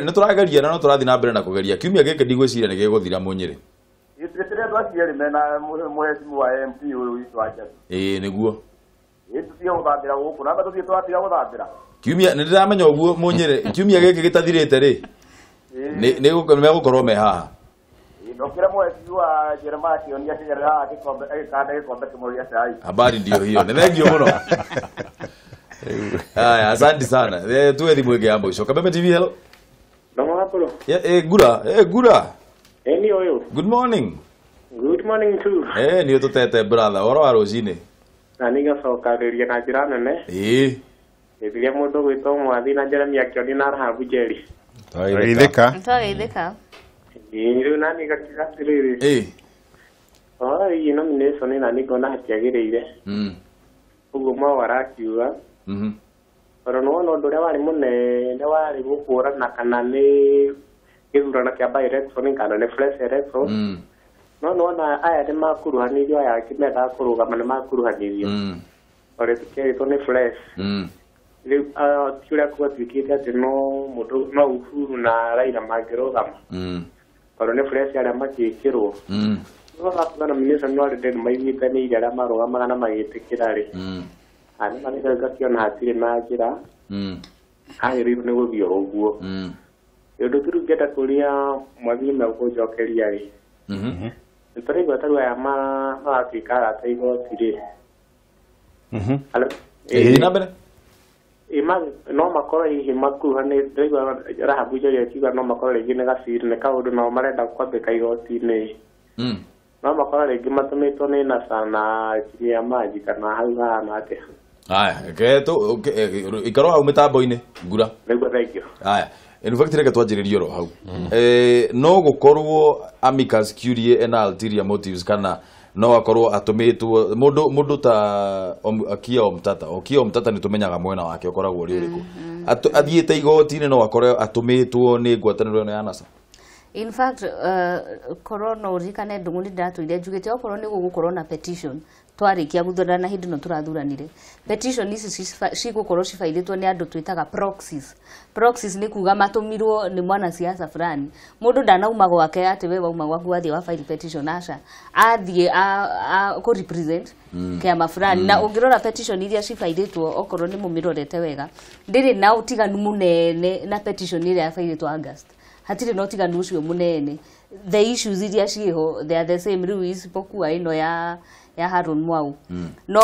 Nĩ tũrageria na no tũrathiĩ na mbere na kũgeria. Kiumia gĩkĩ ndigwĩciria nĩ gĩgũthira Mũnyĩrĩ. Twĩtĩre andũ acio erĩ mena mũhecimu wa MP ũyũ witũ wa Njabi. Nĩguo. Tũtige gũthambĩra gũkũ na tũthiĩ twatiga gũthambĩra. Kiumia nĩ ndĩramenya ũguo Mũnyĩrĩ. Kiumia gĩkĩ gĩtathirĩte rĩ nĩ megũkorwo me haha. Ndokĩra mũhecimu wa Jeremiah Kĩoni akĩgerera haha gĩkombe agĩkanda gĩkombe kĩmwe gĩa cai. Habari ndio hiyo. Nĩ thengio mũno. Haya, asante sana. Tuwe thimũ ĩngĩ ya mũico. Kameme TV, hello. Gura, Gura. Ni ũyũ. Good morning. Good morning too. Nĩ ũtũtete brother, ũhoro wa rũcinĩ. Na nĩ ngacokanĩrĩria na njĩra nene. Gĩthiria mũndũ gwĩtwo Mwathi na Jeremiah Kĩoni na Rahabu Njeri. Twageithĩka. Twageithĩka. Rĩu nani ngakiuga atĩrĩrĩ. Ũhoro wĩgiĩ nomination na nĩ ngona hatiagĩrĩire. Ũguo Mwaũ arakiuga. Tondũ nĩwona ũndũ ũrĩa warĩ mũnene warĩ gũkũrana kana nĩ gĩthurano kĩa by election kana nĩ fresh election. No nĩwona aya nĩ makuruhanirio aya angĩ mendaga kũrũgama nĩ makuruhanirio. Tondũ tũkerĩtwo nĩ fresh. Rĩu ti ũrĩa gwatuĩkĩte atĩ no mũndũ no Uhuru na Raila mangĩrũgama. Tondũ nĩ fresh arĩa makĩĩkĩrwo. No gakuga nomination no already nĩmaiguithanĩire arĩa marũgamaga na magĩtĩkĩra rĩ. Nĩ marĩa ngakiona hatirĩ na njĩra. Hagĩrĩirwo nĩ gũthiĩ ũguo. Ũndũ ũngĩ rĩu ngĩenda kũria mwathiri megũnjokeria rĩ. Nĩtũraigua ta rĩu aya maratuĩka arata igoti rĩ. Na mbere. No makorwo hihi makuruhanĩte, ndĩraigua Rahabu Njeri akiuga no makorwo rĩngĩ nĩ gaciri nĩ kaũndũ nao marenda kwambĩka igoti-inĩ. No makorwo rĩngĩ matũmĩtwo nĩ NASA na chini ya maji kana hau hahana atĩa. Aya, ikaro hau mĩtambo-inĩ ngura. Nĩguo thank you. Aya, in fact reke twanjĩrĩrie oro hau. No gũkorwo amicus curiae ena ulterior motives kana no akorwo atũmĩtwo mũndũ ta Okiya Omtata. Okiya Omtata nĩ tũmenyaga mwena wake ũkoragwo ũrĩ ũrĩkũ. Athiĩte igoti-inĩ no akorwo atũmĩtwo nĩ ngwatanĩro ĩno ya NASA. In fact, korwo no ũririkane Ndung'u nĩ ndatũire njugĩte okorwo nĩ gũgũkorwo na petition twarĩkia gũthurana hĩndĩ ĩno tũrathuranire. Petition ici cigũkorwo cibairĩtwo nĩ andũ twĩtaga proxies. Proxies nĩ kuga matũmirwo nĩ mwanasiasa fulani. Mũndũ ndanauma gwake atĩ we wauma gwaku wathiĩ wa file petition, aca. Athiĩ kũ represent kĩama fulani. Na ũngĩrora petition iria cibairĩtwo okorwo nĩ mũmĩrorete wega, ndĩrĩ na ũtiganu mũnene na petition ĩrĩa yabairĩtwo August. Hatirĩ na ũtiganu ũcio mũnene. The issues iria ciĩho they are the same rĩu isipokuwa ĩno ya Haron Mwau. No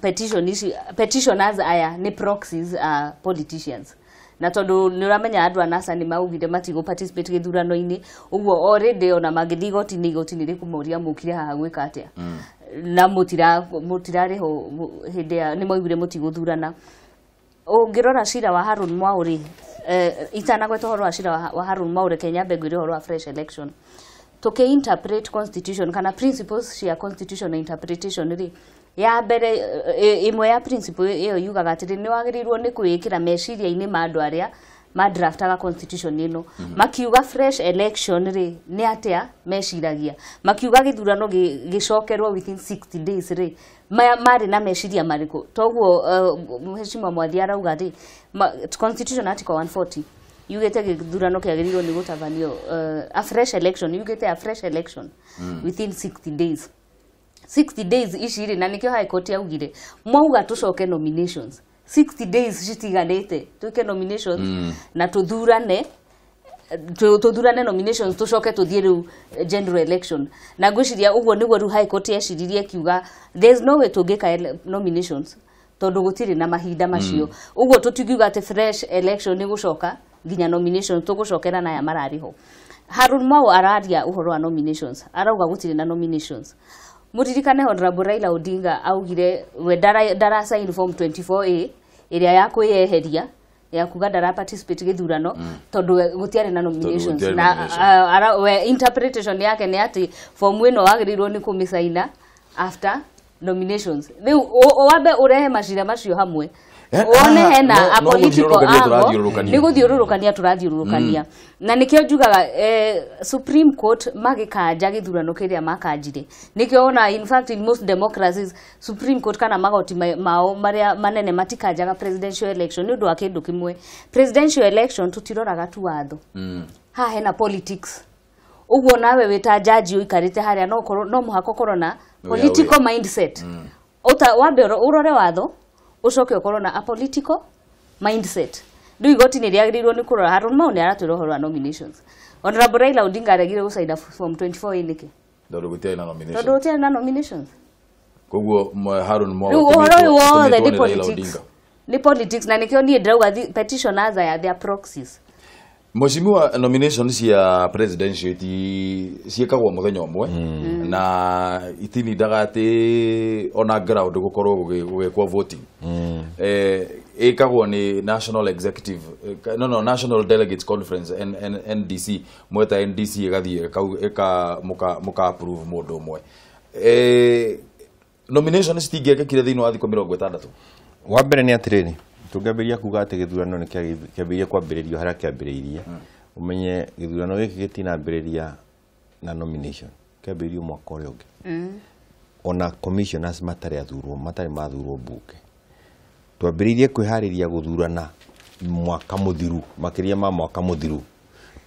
petition ici, petitioners aya nĩ proxies politicians. Na tondũ nĩ ũramenya andũ a NASA nĩ maugire matigũ participate gĩthurano-inĩ, ũguo already ona mangĩthiĩ igoti-inĩ, igoti-inĩ rĩkũmoria mũkire haha gwĩka atĩa. Na mũtirarĩho hĩndĩ ya nĩ maugire mũtigũthurana. Ũngĩrora cira wa Haron Mwau rĩ, itanagweta ũhoro wa cira wa Haron Mwau reke nyambe ngwĩre ũhoro wa fresh election. Tũkĩ interpret constitution kana principles cia constitution interpretation rĩ, ya mbere ĩmwe ya principle ĩyo yugaga atĩrĩ nĩ wagĩrĩirwo nĩ kwĩĩkĩra meciria-inĩ ma andũ arĩa madraftaga constitution ĩno. Makiuga fresh election rĩ nĩ atĩa meciragia, makiuga gĩthurano gĩcokerwo within 60 days rĩ marĩ na meciria marĩkũ. Toguo Mheshimiwa Mwathi arauga rĩ, constitution article 140 yugĩte gĩthurano kĩagĩrĩirwo nĩ gũtabanio a fresh election, yugĩte a fresh election within 60 days. 60 days ici rĩ, na nĩkĩo High Court yaugire mwauga tũcoke nominations 60 days citiganĩte, twĩke nominations na tũthurane nominations tũcoke tũthiĩ rĩu general election. Na ngwĩciria ũguo nĩguo rĩu High Court yeciririe kiuga there is no way tũngĩka nominations tondũ gũtirĩ na mahinda macio. Ũguo tũtingiuga atĩ fresh election nĩ gũcoka nginya nominations tũgũcokera na aya mararĩ ho. Haron Mwau araria ũhoro wa nominations, arauga gũtirĩ na nominations. Mũririkane Honorable Raila Odinga augire we ndara sign form 24A ĩrĩa ya kwĩyeheria ya kuga ndara participate gĩthurano tondũ gũtiarĩ na nominations. Na we interpretation yake nĩ atĩ form ĩno wagĩrĩirwo nĩ kũmĩcaina after nominations. Rĩu wambe ũrehe macira macio hamwe wone hena a political angle nĩ gũthiũrũrũkania tũrathiũrũrũkania. Na nĩkĩo njugaga Supreme Court magĩkanja gĩthurano kĩrĩa makanjire. Nĩkĩo ona in fact in most democracies Supreme Court kana magoti mao marĩa manene matikanjaga presidential election nĩ ũndũ wa kĩndũ kĩmwe. Presidential election tũtiroraga tu watho. Haha hena politics. Ũguo nawe wĩ ta jaji ũikarĩte harĩa no mũhaka ũkorwo na political mindset. Wambe ũrore watho ucoke ukorwo na a political mindset. Rĩu igoti nĩ rĩagĩrĩirwo nĩ kũrora. Haron Mwau nĩ aratwĩra ũhoro wa nominations. Honorable Raila Odinga aregire gũcaina form 24A nĩkĩ? Tondũ gũtiarĩ na nominations. Tondũ gũtiarĩ na nominations. Koguo Haron Mwau rĩu ũhoro ũyũ wothe nĩ politics. Nĩ politics na nĩkĩo niĩ ndĩrauga petitioners aya they are proxies. Mheshimiwa, nomination cia presidential ciĩkagwo mũthenya ũmwe na itinindaga atĩ ona ground gũkorwo gũgĩkwo voting. Ĩkagwo nĩ National Executive, no National Delegates Conference NDC, mweta NDC ĩgathiĩ mũka approve mũndũ ũmwe. Nomination citingĩekĩkire thĩinĩ wa thikũ 60. Wa mbere nĩ atĩrĩrĩ, tũngĩambĩrĩria kuga atĩ gĩthurano nĩ kĩambĩrĩria kwambĩrĩrio harĩa kĩambĩrĩirie, ũmenye gĩthurano gĩkĩ gĩtinambĩrĩria na nomination, kĩambĩrĩirio mwaka ũrĩa ũngĩ. Ona commissioners matarĩ athurwo, matarĩ mathurwo mbunge. Twambĩrĩirie kwĩharĩria gũthurana mwaka mũthiru, makĩria ma mwaka mũthiru.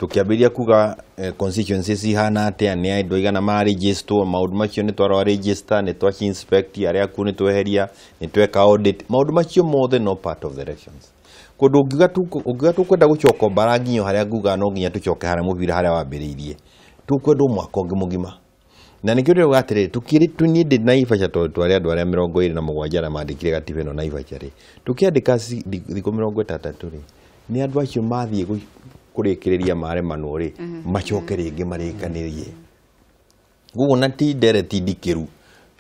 Tũkĩambĩrĩria kuga constituencies ihana atĩa, nĩ andũ aigana maregisterwo, maũndũ macio nĩ twarora register, nĩ twaci inspect, arĩa akuũ nĩ tweheria, nĩ tweka audit, maũndũ macio mothe no part of the elections. Kũndũ ũngiuga tũkwenda gũcoka mbara nginya harĩa nguga no nginya tũcoke harĩa mũbira harĩa wambĩrĩirie, tũkwenda mwaka ũngĩ mũgima. Na nĩkĩo ndĩrauga atĩrĩrĩ, tũkĩrĩ niĩ ndĩ Naivasha tondũ twarĩ andũ arĩa 27 arĩa mandĩkire gatiba ĩno Naivasha rĩ, tũkĩandĩka thikũ 60 rĩ, nĩ andũ acio mathiĩ kũrĩkĩrĩria maremanwo rĩ, macoke rĩngĩ marĩkanĩrie. Koguo na ti ndereti ndikĩru,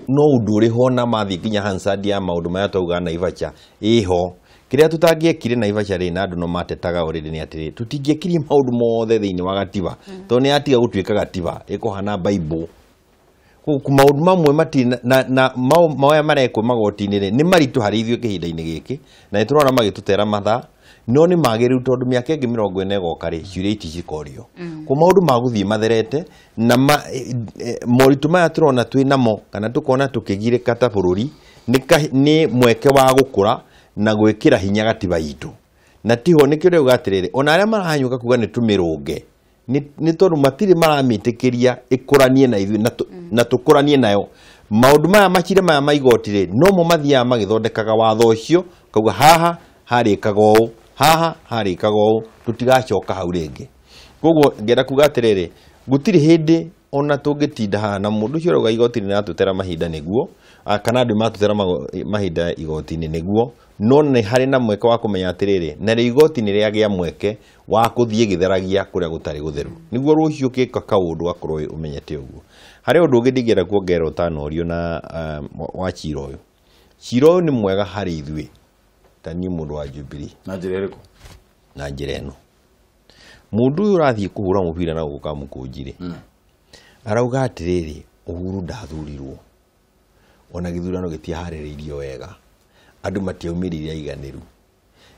no ũndũ ũrĩ ho na mathiĩ nginya Hansard ya maũndũ marĩa twaugaga Naivasha ĩho. Kĩrĩa tũtangĩekire Naivasha rĩ, na andũ no matetaga already nĩ atĩrĩrĩ, tũtingĩekirie maũndũ mothe thĩinĩ wa gatiba, tondũ nĩ yatiga gũtuĩka gatiba, ĩkũhana Bible. Koguo maũndũ mamwe matirĩ na maya marekwo magoti-inĩ rĩ, nĩ maritũ harĩ ithuĩ kĩhinda-inĩ gĩkĩ, na nĩ tũrona magĩtũtera mathaa, no nĩ magĩrĩru tondũ mĩaka ĩngĩ 40 ĩgoka rĩ, ciũria ici cikorio. Koguo maũndũ magũthiĩ matherete, na moritũ maya tũrona twĩ namo kana tũkona tũkĩgirĩka ta bũrũri, nĩ mweke wa gũkũra na gwĩkĩra hinya gatiba itũ. Na tiho nĩkĩo ndĩrauga atĩrĩrĩ, ona arĩa marahanyũka kuga nĩ tũmĩrũnge, nĩ tondũ matirĩ maramĩtĩkĩria ĩkũranie na ithuĩ, na tũkũranie nayo. Maũndũ maya macira maya ma igoti rĩ, nomo mathiaga magĩthondekaga watho ũcio, kauga haha harĩkaga ũũ, haha harĩkaga ũũ, tũtigacoka hau rĩngĩ. Koguo ngenda kuga atĩrĩrĩ, gũtirĩ hĩndĩ ona tũngĩtinda haha na mũndũ ũcio ũrauga igoti-inĩ nĩratũtera mahinda nĩguo, kana andũ matũtera mahinda igoti-inĩ nĩguo, no nĩ harĩ na mweke wa kũmenya atĩrĩrĩ, na rĩu igoti nĩ rĩagĩa mweke wa kũthiĩ gĩtheragia kũrĩa gũtarĩ gũtheru, nĩguo rũciũ ũngĩka kaũndũ gakorwo ũmenyete ũguo. Harĩ ũndũ ũngĩ ndingĩenda kuongerera ũtanorio na wa cira ũyũ. Cira ũyũ nĩ mwega harĩ ithuĩ ta niĩ mũndũ wa Jubilee. Na njĩra ĩrĩkũ? Na njĩra ĩno, mũndũ ũyũ ũrathiĩ kũhũra mũbira na gũkũ Kamũkũnji rĩ, arauga atĩrĩrĩ, Uhuru ndathurirwo, ona gĩthurano gĩtiaharĩrĩirio wega, andũ matiaumĩrire aiganĩru,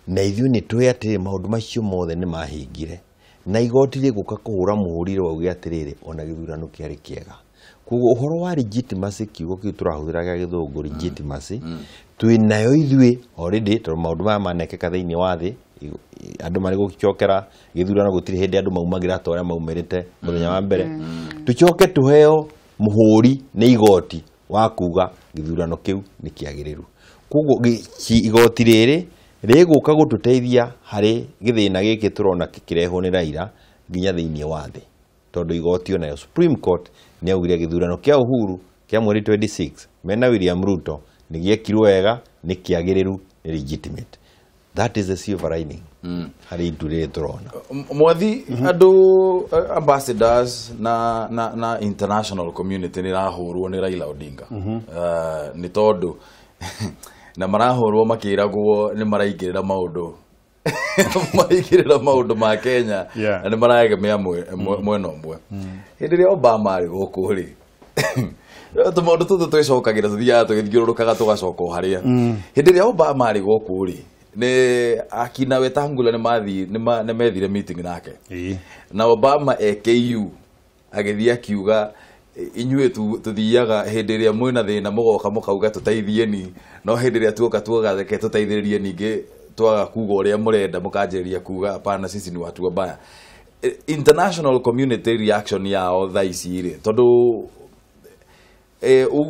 na ithuĩ nĩ tũĩ atĩrĩrĩ maũndũ macio mothe nĩ mahingire, na igoti rĩgũka kũhũra mũhũri rauge atĩrĩrĩ, ona gĩthurano kĩarĩ kĩega. Koguo ũhoro wa legitimacy, kiugo kĩu tũrahũthĩra gĩa gĩthũngũ legitimacy, twĩ nayo ithuĩ already, tondũ maũndũ maya manekĩka thĩinĩ wa thĩ, andũ marĩ gũcokera gĩthurano gũtirĩ hĩndĩ andũ maumagĩra ta ũrĩa maumĩrĩte mũthenya wa mbere. Tũcoke tũheo mũhũri nĩ igoti wa kuga gĩthurano kĩu nĩ kĩagĩrĩru. Koguo igoti rĩrĩ rĩgũka gũtũteithia harĩ gĩthĩna gĩkĩ tũrona kĩrehwo nĩ Raila nginya thĩinĩ wa thĩ, tondũ igoti onayo Supreme Court nĩ yaugire gĩthurano kĩa Uhuru kĩa mweri 26 mena William Ruto nĩ gĩekirwo wega, nĩ kĩagĩrĩru, nĩ legitimate. That is the silver lining harĩ itu rĩrĩ tũrona. Mwathi, andũ ambassadors na international community nĩ rahũrwo nĩ Raila Odinga. Nĩ tondũ na marahũrwo makĩragwo nĩ maraingĩrĩra maũndũ maraingĩrĩra maũndũ ma Kenya na nĩ maraegemea mwena ũmwe. Hĩndĩ ĩrĩa Obama arĩ gũkũ rĩ, tũmaũndũ tũtũ twĩcokagĩra tũthiaga tũgĩthiũrũrũkaga tũgacoka o harĩa. Hĩndĩ ĩrĩa Obama arĩ gũkũ rĩ, nĩ akina Wetangula nĩ methire meeting nake. Na Obama AKU agĩthiĩ akiuga inyuĩ tũthiaga hĩndĩ ĩrĩa mwĩna thĩna mũgoka mũkauga tũteithieni, no hĩndĩ ĩrĩa tuoka tuoga reke tũteithĩrĩrie ningĩ twaga kuga ũrĩa mũrenda mũkanjĩrĩria kuga hapana, sisi ni watu wabaya. International community reaction yao thaa ici rĩ, tondũ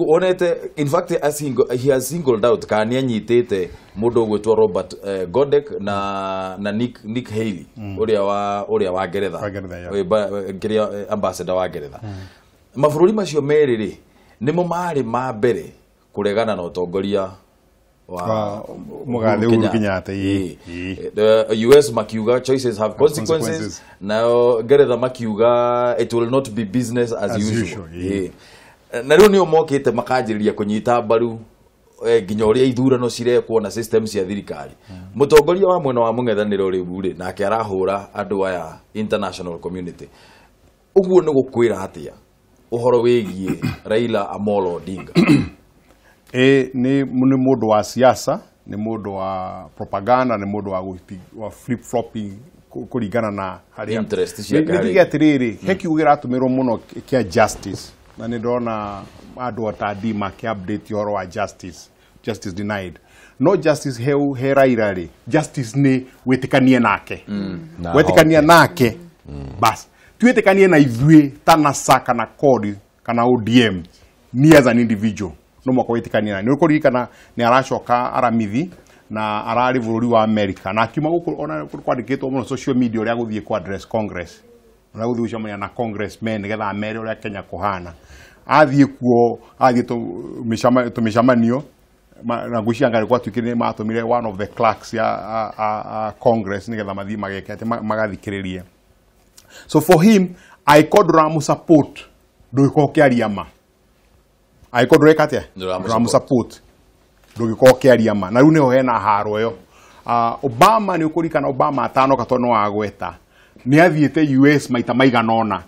wonete, in fact he has singled out kana nĩ anyitĩte mũndũ ũgwĩtwo Robert Godek na Nick Haley ũrĩa wa Ngeretha, kĩrĩa ambassador wa Ngeretha. Mabũrũri macio merĩ rĩ, nĩmo marĩ ma mbere kũregana na ũtongoria wa Mũgathe Uhuru Kenyatta. US makiuga choices have consequences, nayo Ngeretha makiuga it will not be business as usual. Na rĩu nĩo mokĩte makanjĩrĩria kũnyita mbaru nginya ũrĩa ithurano cirekwo na system cia thirikari. Mũtongoria wa mwena wa mũng'ethanĩro rĩu rĩ, nake arahũra andũ aya international community. Ũguo nĩ gũkwĩra atĩa ũhoro wĩgiĩ Raila Amolo Odinga? Nĩ mũndũ wa siasa, nĩ mũndũ wa propaganda, nĩ mũndũ wa flip flopping kũringana na harĩa interest ciake. Nĩ tuge atĩrĩrĩ, he kiugo kĩratũmĩrwo mũno kĩa justice, na nĩ ndona andũ ta D maki update ũhoro wa justice, justice denied. No justice he Raila rĩ, justice nĩ wĩtĩkanie nake. Wĩtĩkanie nake bas twĩtĩkanie na ithuĩ ta NASA kana CORD kana ODM ni as an individual no mwaka wĩtĩkanie na nĩ ũkũririkana nĩ aracoka Aramithi na ararĩ bũrũri wa America na akiuma gũkũ ona kwandĩkĩtwo mũno social media ũrĩa gũthiĩ ku address Congress, ũrĩa gũthiĩ gũcemania na congressmen nĩgetha amere ũrĩa Kenya kũhana. Athiĩ kuo, athiĩ tũmĩcemanio na ngwĩciria ngarĩ gwatuĩkire nĩ matũmire one of the clerks ya Congress nĩgetha mathiĩ mageke atĩ magathikĩrĩrie. So for him, angĩkorwo ndũramũ support ndũgĩkorwo ũkĩaria ma. Angĩkorwo ndũreka atĩa? Ndũramũ support ndũgĩkorwo ũkĩaria ma. Na rĩu nĩho hena haro ĩyo. Obama nĩ ũkũririkana Obama atanoka tondũ no agweta nĩ athiĩte US maita maigana ũna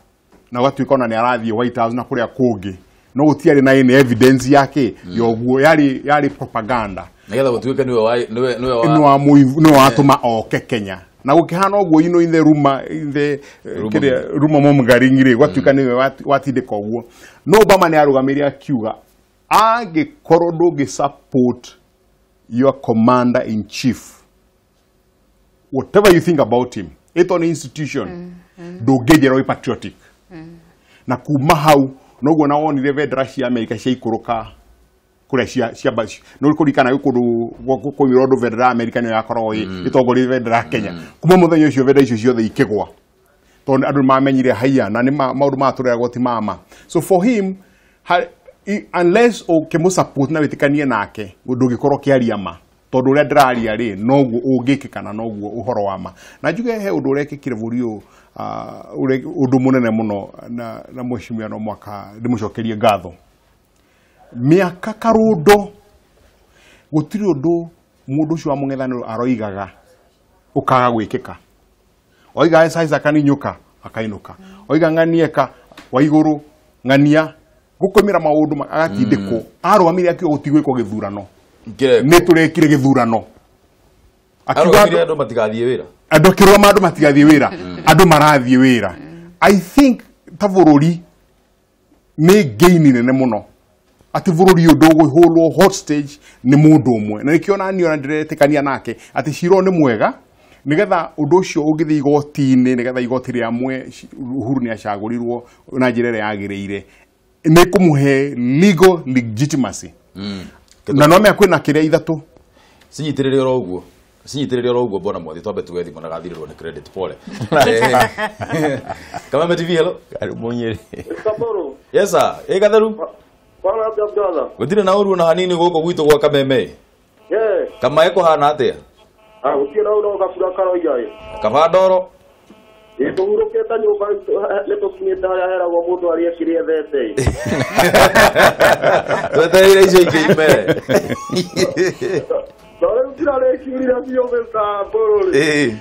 na gũgatuĩka ona nĩ arathiĩ White House na kũrĩa kũngĩ, no gũtiarĩ na any evidence yake ya ũguo, yarĩ propaganda nĩgetha gũtuĩke nĩwe watũma oke Kenya. Na gũkĩhana ũguo, you know, in the rumor, in the rumor mongering rĩ, gwatuĩka nĩwe watindĩka ũguo. No Obama nĩ arũgamĩire akiuga angĩkorwo ndũngĩ support your commander in chief, whatever you think about him, it's an institution, ndũngĩnjĩra wĩ patriotic. Na kuma hau noguo na wonire bendera cia America ciaikũrũka kũrĩa cia no kũririkana gwĩ kũndũ kũmĩra ũndũ bendera ya America nĩyo yakoragwo ĩtongoretie bendera ya Kenya. Kuma mũthenya ũcio bendera icio ciothe ikĩgwa tondũ andũ nĩmamenyire haiya na nĩ maũndũ maya tũreragwo ti mama. So for him, unless ũkĩmũ support na wĩtĩkanie nake ndũngĩkorwo ũkĩaria ma, tondũ ũrĩa ndĩraria rĩ noguo ũngĩkĩka na noguo ũhoro wa ma. Na njuge he ũndũ ũrekĩkire bũrũri ũyũ, ũndũ mũnene mũno na mheshimiwa no mwaka ndĩmũcokerie ngatho. Mĩaka karũndo gũtirĩ ũndũ mũndũ ũcio wa mũng'ethanĩro aroigaga ũkaga gwĩkĩka. Oiga Isaac aninyũka akainũka, oiga ng'anieka wa igũrũ ng'ania gũkũmĩra maũndũ agatindĩkwo. Arũgamire akiuga gũtigwĩkwo gĩthurano, nĩ tũrekire gĩthurano. Arũgamire andũ matigathiĩ wĩra, andũ akĩrũgama andũ matigathiĩ wĩra, andũ marathiĩ wĩra. I think ta bũrũri nĩ gain nene mũno atĩ bũrũri ũyũ ndũgũhũrwo hostage nĩ mũndũ ũmwe, na nĩkĩo naniĩ ona ndĩretĩkania nake atĩ cira ũyũ nĩ mwega nĩgetha ũndũ ũcio ũngĩthiĩ igoti-inĩ, nĩgetha igoti rĩamwe Uhuru nĩ acagũrirwo na njĩra ĩrĩa yagĩrĩire, nĩ kũmũhe legal legitimacy. Na no mea kwĩna kĩrĩa ithatũ cinyitĩrĩre oro ũguo, cinyitĩrĩre oro ũguo bwana Mwathi, twambe tuge thimũ na gathirĩrwo nĩ credit pole. Kameme TV, hello. Karibu Nyeri. Yes sir, ĩ Gatheru. Gũtirĩ na ũru ona hanini gũkũ gwitũ gwa Kameme. Kamae kũhana atĩa? Gũtirĩ na ũru gabura karoiga ĩ. Kaba ndoro. Ĩ tũhurũkĩte nyũmba nĩ tũkinyĩte harĩa heragwo mũndũ arĩe kĩrĩa ethete ĩ. Twetereire icio ingĩ imere. No rĩu ndirarekiurire biũ Mr. Mbũrũ rĩ.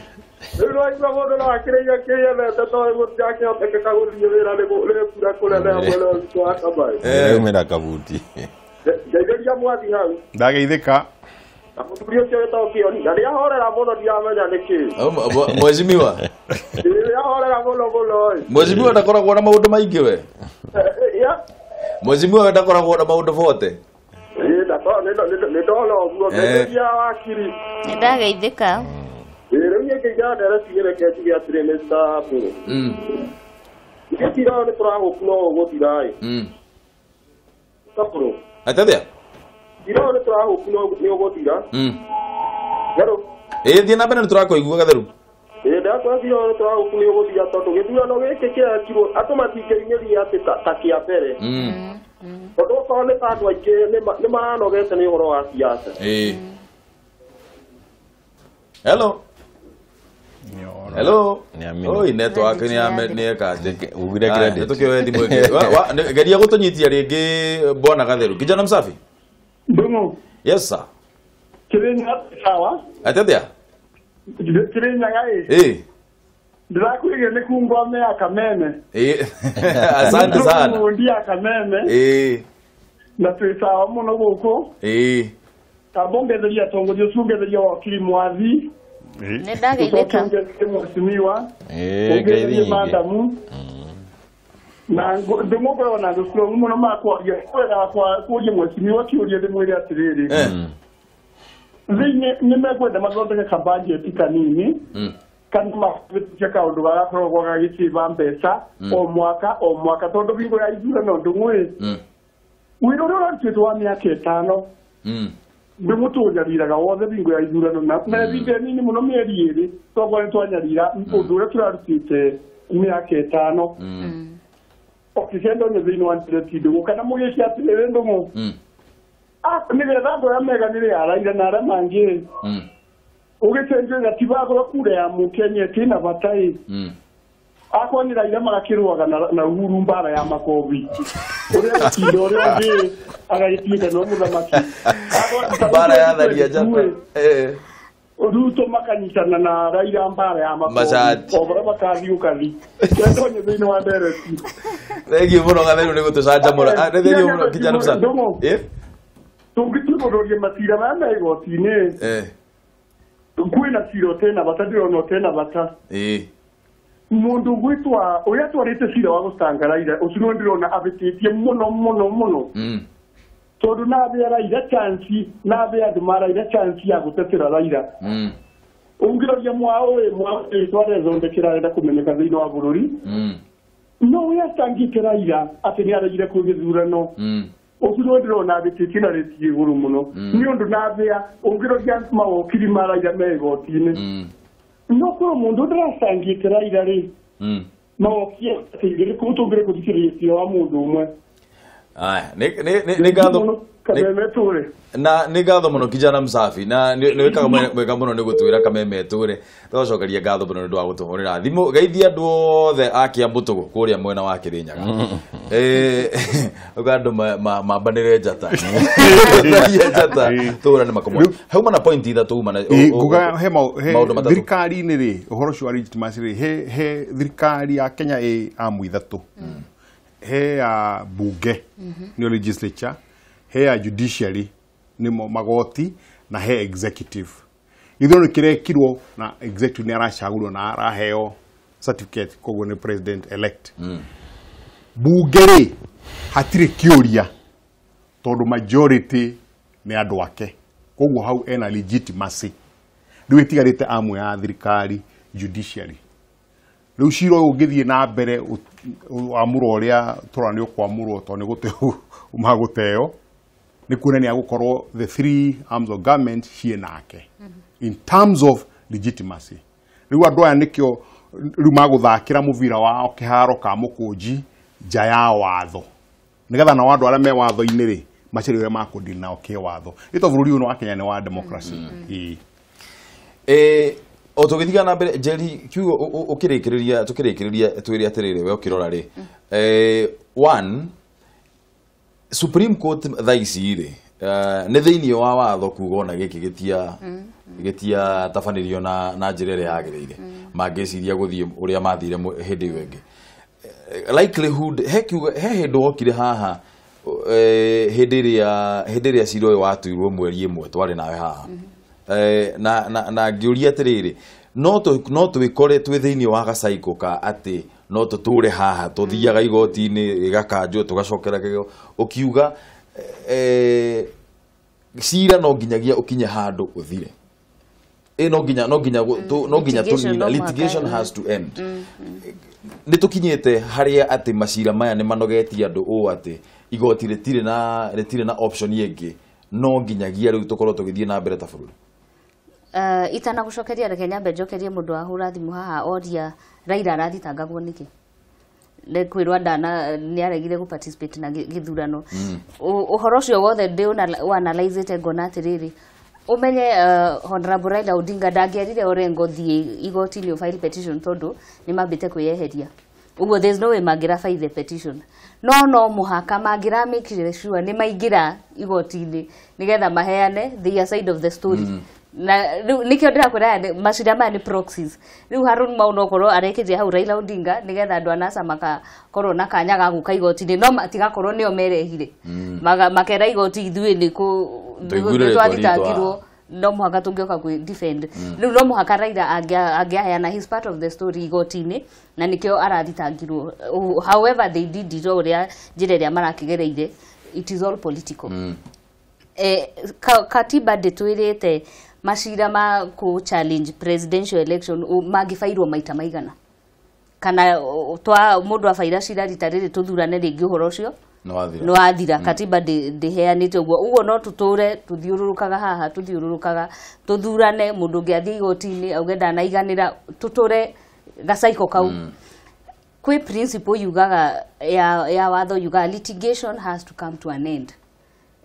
Rĩu nĩwaigua mũndũ no akĩrĩire kĩrĩa ethete tondũ gũtirakĩhotekeka gũthiĩ wĩra nĩ mbura kũnene mwena witũ wa Kamaĩ. Umĩra kabuti. Ngeithĩria Mwathi hau. Ndageithĩka. Na mũthuri ũcio wĩtagwo Kĩoni na nĩahorera mũno ndiramenya nĩkĩ. Mheshimiwa. Nĩahorera mũno mũno ĩ. Mheshimiwa ndakoragwo na maũndũ maingĩ we. Mheshimiwa we ndakoragwo na maũndũ bote. Nĩ ndona ũguo ngeithĩria wakiri. Nĩndageithĩka. Rĩu niĩ ngĩiga ndereti reke njuge atĩrĩ Mr. Mbũrũ. Ithuĩ cira ũyũ nĩ tũrahũku no ũgũthira ĩ. Mbũrũ. Atĩa? Cira ũyũ nĩ tũrahũku no nĩ ũgũthira. Ĩ thiĩ na mbere nĩ tũrakũigua Gatheru. Ĩ ndakwa cira ũyũ nĩ tũrahũku nĩ ũgũthira tondũ gĩthurano gĩkĩ kĩrekirwo andũ matingĩingĩria atĩ ta kĩa mbere. Tondũ okorwo nĩ ta andũ aingĩ nĩ maranogete nĩ ũhoro wa siasa. Hello. Hello. Oi network ni eka atĩ. Ugire credit. Nĩ tũkĩoe thimũ ĩngĩ. Geria gũtũnyitia rĩngĩ bwana Gatheru. Kijana msafi? Ndung'u. Yes sir. Kĩrĩnyaga sawa. Atĩa? Kĩrĩnyaga ĩ. Ĩ. Ndĩrakwĩrire nĩ kungome ya Kameme. Ĩ. Asante sana. Ndi ya Kameme. Ĩ. Na twĩ sawa mũno gũkũ. Ĩ. Kamba ngetheria atongoria ũcio, ngetheria wakiri Mwathi. Nĩndageithĩka. Mheshimiwa. Ĩ ngeithi nyingĩ. Madamu. Na ndĩmũkoragwo na thukuru mũno makwaria. Kwenda kũria mheshimiwa kĩũria ndĩmwĩre atĩrĩrĩ. Thĩinĩ nĩ mekwenda mathondeke kabajeti kanini kana mahĩtũkie kaũndũ gagakoragwo gagĩcĩba mbeca o mwaka tondũ bingo ya ithurano ndũng'ũĩ wĩra ũrĩa ũrarutĩtwo wa mĩaka 5 ndũng'ũ tũnyariraga wothe bingo ya ithurano na ihinda nini mũno mĩeri 2 tokorwo nĩ twanyarira ũndũ ũrĩa tũrarutĩte mĩaka 5 okicendo nĩ thĩinĩ wa ndireti ndũng'ũ kana mũgĩke atĩrĩrĩ ndũng'ũ nĩgetha andũ arĩa meganĩre ya Raila na arĩa mangĩ ũgĩcenjia gatiba akorwo kura ya mũkenya ĩtĩna bata ĩ akorwo nĩ Raila magakĩrũaga na Uhuru mbara ya makobi ũrĩa gũtinda ũrĩa ũngĩ agagĩtuĩka no mũthamaki mbara ya tharia njata Ruto makanyitana na Raila mbara ya makobi o barĩa makathiĩ ũkathi kendonye thĩinĩ wa ndereti. Thengiũ mũno Gatheru nĩ gũtũcanjamũra. Nĩ thengiũ mũno kijana msafi. Tũngĩtuĩka matira maya me igoti-inĩ kwĩna cira ũtena bata ndĩrona ũtena bata mũndũ gwĩtwa ũrĩa atwarĩte cira wa gũcitanga Raila ũcio nĩwe ndĩrona abĩtĩtie mũno mũno mũno tondũ nabe Raila chance nabe andũ ma Raila chance ya gũtetera Raila ũngĩroria mwao ĩ twarethondekera arenda kũmenyeka thĩinĩ wa bũrũri no ũrĩa acitangĩte Raila atĩ nĩ aregire kwĩ gĩthurano ũcio nĩwe ndĩrona abĩtĩtie na rĩti igũrũ mũno nĩ ũndũ nabĩa ũngĩroria mawokiri ma Raila me igoti-inĩ no kwĩ mũndũ ndĩracangĩte Raila rĩ mawoki atĩngĩrĩkũ tũngĩrĩ gũthikĩrĩria cira wa mũndũ ũmwe. Aya nĩ ngatho Kameme tũre na nĩ ngatho mũno kijana msafi na nĩ wĩkaga mwega mũno nĩ gũtwĩra Kameme tũre tũgacokeria ngatho mũno nĩ ũndũ wa gũtũhũrĩra thimũ. Geithia andũ othe a Kiambu Tũgũ kũrĩa mwena wa Kĩrĩnyaga uga andũ mambanĩre njata njata tũhũrane makomoni. Hauma na point ithatũ uma na nguga he thirikari-inĩ rĩ ũhoro ũcio wa legitimacy rĩ he thirikari ya Kenya ĩ amu ithatũ he ya bunge nĩyo legislature, he ya judiciary nĩmo magoti na he executive. Gĩthurano kĩrekirwo na executive nĩ aracagũrwo na araheo certificate koguo nĩ president elect. Bunge rĩ hatirĩ kĩũria tondũ majority nĩ andũ ake koguo hau ena legitimacy. Rĩu ĩtigarĩte amu ya thirikari judiciary. Rĩu cira ũyũ ũngĩthiĩ na mbere wamũrwo ũrĩa tũrona nĩ ũkwamũrwo tondũ nĩ gũteo magũteo nĩ kuonania gũkorwo the three arms of government ciĩ nake in terms of legitimacy. Rĩu andũ aya nĩkĩo rĩu magũthakĩra mũbira wao kĩharo ka mũkũnji nja ya watho nĩgetha nao andũ arĩa me watho-inĩ rĩ macarie ũrĩa makũdeal nao kĩwatho. Ĩ to bũrũri ũyũ wa Kenya nĩ wa democracy. O tũgĩthiaga na mbere Njeri kiugo ũkĩrĩkĩrĩria tũkĩrĩkĩrĩria twĩre atĩrĩrĩ we ũkĩrora rĩ one Supreme Court thaa ici rĩ nĩ thĩinĩ wa watho kuga ona gĩkĩ gĩtia tabanĩrio na njĩra ĩrĩa yagĩrĩire mangĩciria gũthiĩ ũrĩa mathire hĩndĩ ĩyo ĩngĩ likelihood he kiugo he hĩndĩ wokire haha hĩndĩ ĩrĩa cira ũyũ watuirwo mweri ĩmwe twarĩ nawe haha na ngĩũria atĩrĩrĩ no twĩkore twĩ thĩinĩ wa gacaikũ ka atĩ no tũtũre haha tũthiaga igoti-inĩ gĩgakanjwo tũgacokera kĩgeo ũkiuga cira no nginyagia ũkinye handũ ũthire no nginya tũnina litigation has to end. Nĩ tũkinyĩte harĩa atĩ macira maya nĩ manogetie andũ ũũ atĩ igoti rĩtirĩ na option ĩngĩ no nginyagia rĩu tũkorwo tũgĩthiĩ na mbere ta bũrũri. Itana gũcokeria reke nyambe njokerie mũndũ wahũra thimũ haha oria Raila arathitangagwo nĩkĩ nĩ kwĩrwo ndana nĩ aregire gũ participate na gĩthurano. Ũhoro ũcio wothe ndĩ analyzete ngona atĩrĩrĩ umenye Honorable Raila Odinga ndangĩerire Orengo thiĩ igoti-inĩ file petition tondũ nĩ mambĩte kwĩyeheria ũguo there's no way mangĩra file the petition no mũhaka mangĩra make sure nĩ maingĩra igoti-inĩ nĩgetha maheane their side of the story. Na rĩu nĩkĩo ndĩrakwĩra macira maya nĩ proxies. Rĩu Harun Mau no korwo arekĩrie hau Raila Odinga nĩgetha andũ a NASA makakorwo na kanya ga gũka igoti-inĩ no matigakorwo nĩo merehire makera igoti ithuĩ nĩ twathitangiirwo no mũhaka tũngĩoka kwĩ defend. Rĩu no mũhaka Raila angĩaheana his part of the story igoti-inĩ na nĩkĩo arathitangirwo. However they did it ũrĩa njĩra ĩrĩa marakĩgereire it is all political. Katiba ndĩtwĩrĩte macira ma ku challenge presidential election mangĩbairwo maita maigana kana twa mũndũ abaira cira rita rĩrĩ tũthurane rĩngĩ ũhoro ũcio no wathira. Katiba ndĩheanĩte ũguo ũguo no tũtũre tũthiũrũrũkaga haha tũthiũrũrũkaga tũthurane mũndũ ũngĩ athiĩ igoti-inĩ auge ndanaiganĩra tũtũre gacaiko kau. Kwĩ principle yugaga ya watho yugaga litigation has to come to an end.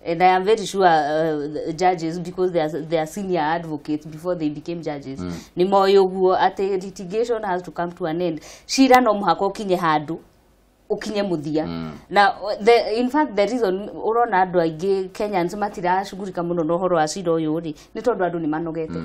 And I am very sure judges, because they are senior advocates before they became judges, ni moĩ ũguo atĩ litigation has to come to an end. Cira no mũhaka ũkinye handũ ukinye muthia. Na in fact the reason urona andu aingi Kenyans matiracugurika muno na uhoro wa cira uyu ri ni tondu andu ni manogete.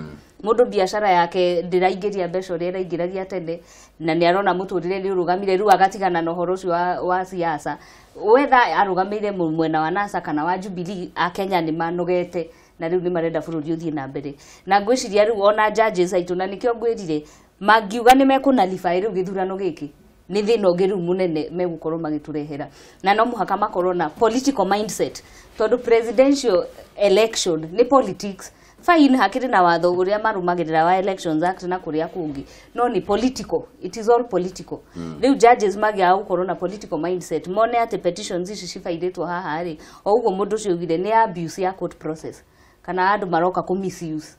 Mundu biacara yake ndiraingiria mbeca uria iraingiragia tene na ni arona muturire ni urugamire riu agatigana na uhoro ucio wa siasa wetha arugamire mwena wa NASA kana wa Jubilee. A Kenya ni manogete na riu ni marenda bururi uthie na mbere na ngwiciria riu ona judges aitu na nikio ngwirire mangiuga ni mekunalify riu githurano giki ni thina ungi riu munene megukorwo magiturehera na no muhaka makorwo na political mindset tondu presidential election ni politics. Fine hakiri na watho uria marumagirira wa Elections Act na kuria kungi no ni political, it is all political. Riu judges magiaga gukorwo na political mindset mone ati petitions ici cibairitwo haha ri o uguo mundu ucio ugire ni abuse ya court process kana andu maroka ku misuse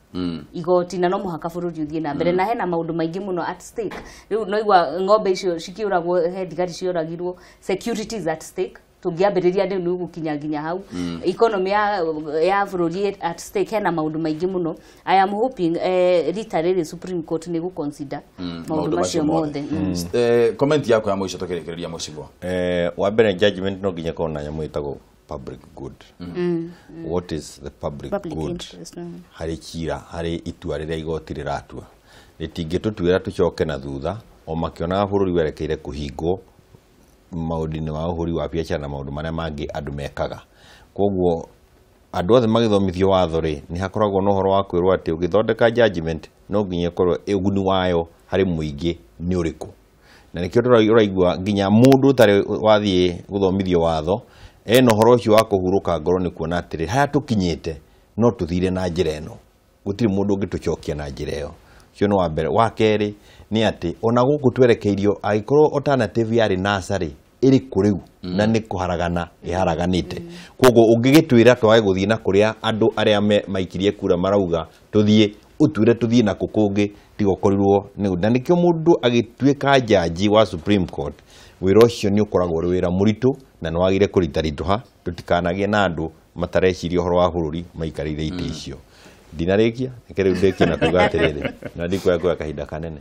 igoti na no muhaka bururi uthie na mbere na hena maundu maingi muno at stake. Riu no igua ng'ombe icio cikiuragwo he thigari cioragirwo, security is at stake tungiambiriria riu ni gukinya nginya hau. Economy ya bururi at stake hena maundu maingi muno. I am hoping rita riri Supreme Court ni gu consider maundu macio mothe. Comment yako ya mwisho tukirikiria mucigwa. Wa mbere judgment no nginya kona nyamu itagwo public good. What is the public good? Harĩ cira harĩ itua rĩrĩa igoti rĩratua rĩtingĩtũtuĩra tũcoke na thutha o makĩonaga bũrũri werekeire kũhingwo maũndũ-inĩ ma ũhũri wa biacara na maũndũ marĩa mangĩ andũ mekaga. Koguo andũ othe magĩthomithio watho rĩ nĩ hakoragwo na ũhoro wa kwĩrwo atĩ ũgĩthondeka judgment no nginya ĩkorwo ũguni wayo harĩ mũingĩ nĩ ũrĩkũ. Na nĩkĩo ũraigua nginya mũndũ ũtarĩ wathiĩ gũthomithio watho ena ũhoro ũcio wa kũhurũka ngoro nĩ kuona atĩrĩ haya tũkinyĩte no tũthire na njĩra ĩno gũtirĩ mũndũ ũngĩtũcokia na njĩra ĩyo. Ũcio nĩ wa mbere. Wa kerĩ nĩ atĩ ona gũkũ twerekeirio angĩkorwo alternative yarĩ NASA rĩ ĩrĩ kũ rĩu na nĩ kũharagana ĩharaganĩte. Koguo ũngĩgĩtwĩra twage gũthiĩ na kũrĩa andũ arĩa maikirie kura marauga tũthiĩ ũtwĩre tũthiĩ na kũ kũngĩ tiga ũkorirwo nĩ na nĩkĩo mũndũ agĩtuĩka jaji wa Supreme Court wĩra ũcio nĩ ũkoragwo ũrĩ wĩra mũritũ na nĩ wagĩrĩire kũritaritũha tũtikanagie na andũ matareciria ũhoro wa bũrũri maikarĩire itĩ icio. Ndinarĩkia reke rĩu ndĩkie na kuga atĩrĩrĩ na ndikuoya kuoya kahinda kanene.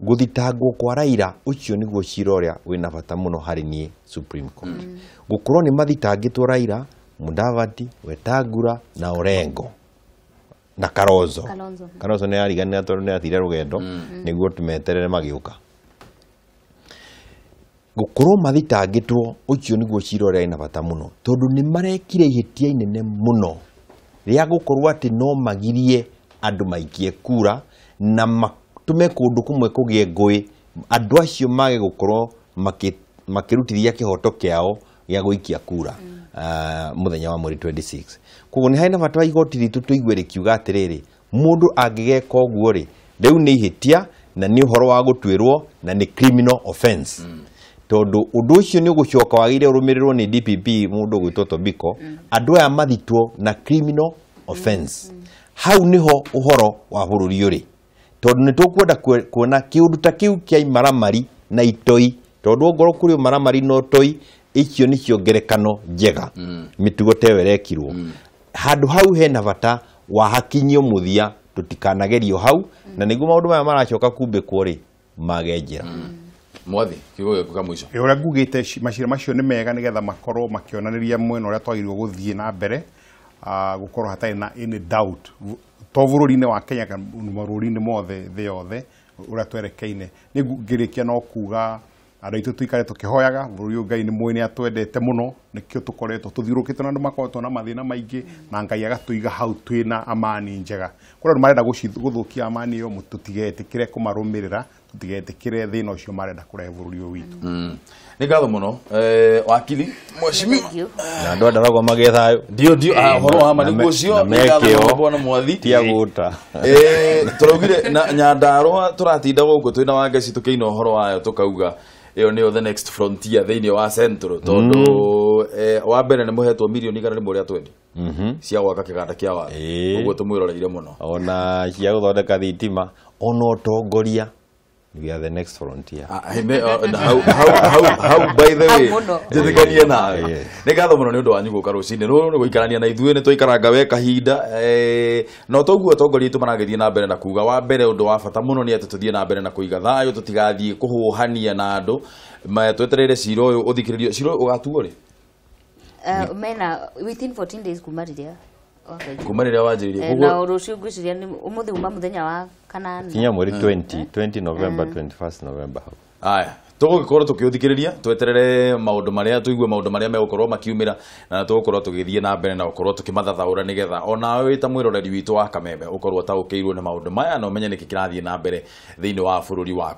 Gũthitangwo kwa Raila ũcio nĩguo cira ũrĩa wĩna bata mũno harĩ niĩ Supreme Court. Gũkorwo nĩ mathitangĩtwo Raila, Mudavadi, Wetangula na Orengo na Kalonzo. Kalonzo nĩ ariganĩra tondũ nĩ athire rũgendo nĩguo tũmeterere magĩũka. Gũkorwo mathitangĩtwo ũcio nĩguo cira ũrĩa wĩna bata mũno tondũ nĩ marekire ihĩtia inene mũno rĩa gũkorwo atĩ no magirie andũ maikie kura na matũme kũndũ kũmwe kũgĩe ngũĩ andũ acio mage gũkorwo makĩrutithia kĩhoto kĩao gĩa gũikia kura mũthenya wa mweri 26. Koguo nĩ harĩ na bata wa igoti ritũ tũigue rĩkiuga atĩrĩrĩ mũndũ angĩgeka ũguo rĩ rĩu nĩ ihĩtia na nĩ ũhoro wa gũtuĩrwo na nĩ criminal offense. Tondũ ũndũ ũcio nĩ ũgũcoka wagĩrĩire ũrũmĩrĩrwo nĩ DPP mũndũ ũgwĩtwo Tobiko andũ aya mathitwo na criminal offense. Hau nĩho ũhoro wa bũrũri ũrĩ tondũ nĩ tũkwenda kuona kĩũndũ ta kĩu kĩa imaramari na itoi tondũ ongorwo kũrĩ ũmaramari na ũtoi icio nĩcio ngerekano njega mĩtugo ta ĩyo ĩrekirwo. Handũ hau hena bata wa hakinyio mũthia tũtikanagerio hau na nĩguo maũndũ maya maracoka kumbĩkwo rĩ mage njĩra. Mwathi kiugo gĩaku ka mũico. Ũrĩa ngugĩte macira macio nĩ mega nĩgetha makorwo makĩonanĩria mwena ũrĩa twagĩrĩirwo gũthiĩ na mbere gũkorwo hatarĩ na any doubt to bũrũri-inĩ wa Kenya kana mabũrũri-inĩ mothe thĩ yothe ũrĩa twerekeire. Nĩ ngĩrĩkia no kuga andũ aitũ tũikare tũkĩhoyaga bũrũri ũyũ Ngai nĩ mũĩ nĩ atwendete mũno nĩkĩo tũkoretwo tũthiũrũrũkĩtwo na andũ makoretwo na mathĩna maingĩ na Ngai agatũiga hau twĩna amani njega. Kũrĩ andũ marenda gũthũkia amani ĩyo tũtigetĩkĩre kũmarũmĩrĩra Tũtigetĩkĩre thĩna ũcio marenda kũrehe bũrũri ũyũ witũ. Nĩ ngatho mũno wakili mheshimiwa. Na andũ a Ndaragwa magĩe thayũ. Ndio ndio, ũhoro wa ma nĩguo ũcio. Na Nĩ ngatho mekĩo. mũno bwana Mwathi. Tia gũta. Tũraugire na Nyandarũa tũratinda gũkũ twĩna Wangeci tũkĩina ũhoro wayo tũkauga ĩyo nĩyo the next frontier thĩinĩ wa Central, tondũ wa mbere nĩ mũhetwo mirioni 120 cia gwaka kĩganda kĩa watho, ũguo tũmwĩroreire mũno. Ona cia gũthondeka thitima, ona ũtongoria. We are the next frontier. Hau by the way Hau mũno. Njĩtĩkanie nawe. Nĩ ngatho mũno nĩ ũndũ wanyu gũka rũcinĩ rũrũ nĩ gũikarania na ithuĩ, nĩ twaikaranga we kahinda, no toguo atongoria aitũ maragĩthiĩ na mbere na kuga wa mbere ũndũ wa bata mũno nĩ atĩ tũthiĩ na mbere na kũiga thayũ, tũtigathiĩ kũhũhania na andũ. Twetereire cira ũyũ ũthikĩrĩrio. Cira ũyũ ũgatuo rĩ? Mena within 14 days kuma rĩrĩa wakaigua. Kuma rĩrĩa wanjĩrĩirie. Na rũciũ ngwĩciria nĩ ũmũthĩ uma mũthenya wa kanana. Kinya mweri 20, 20 November, 21st November hau. Aya, tũgũgĩkorwo tũkĩũthikĩrĩria, tweterere maũndũ marĩa tũigue, maũndũ marĩa megũkorwo makiumĩra, na tũgũkorwo tũgĩthiĩ na mbere na gũkorwo tũkĩmathathaũra nĩgetha onawe wĩ ta mwĩroreri witũ wa Kameme ũkorwo ũtaũkĩirwo nĩ maũndũ maya na ũmenye nĩkĩ kĩrathiĩ na mbere thĩinĩ wa bũrũri waku.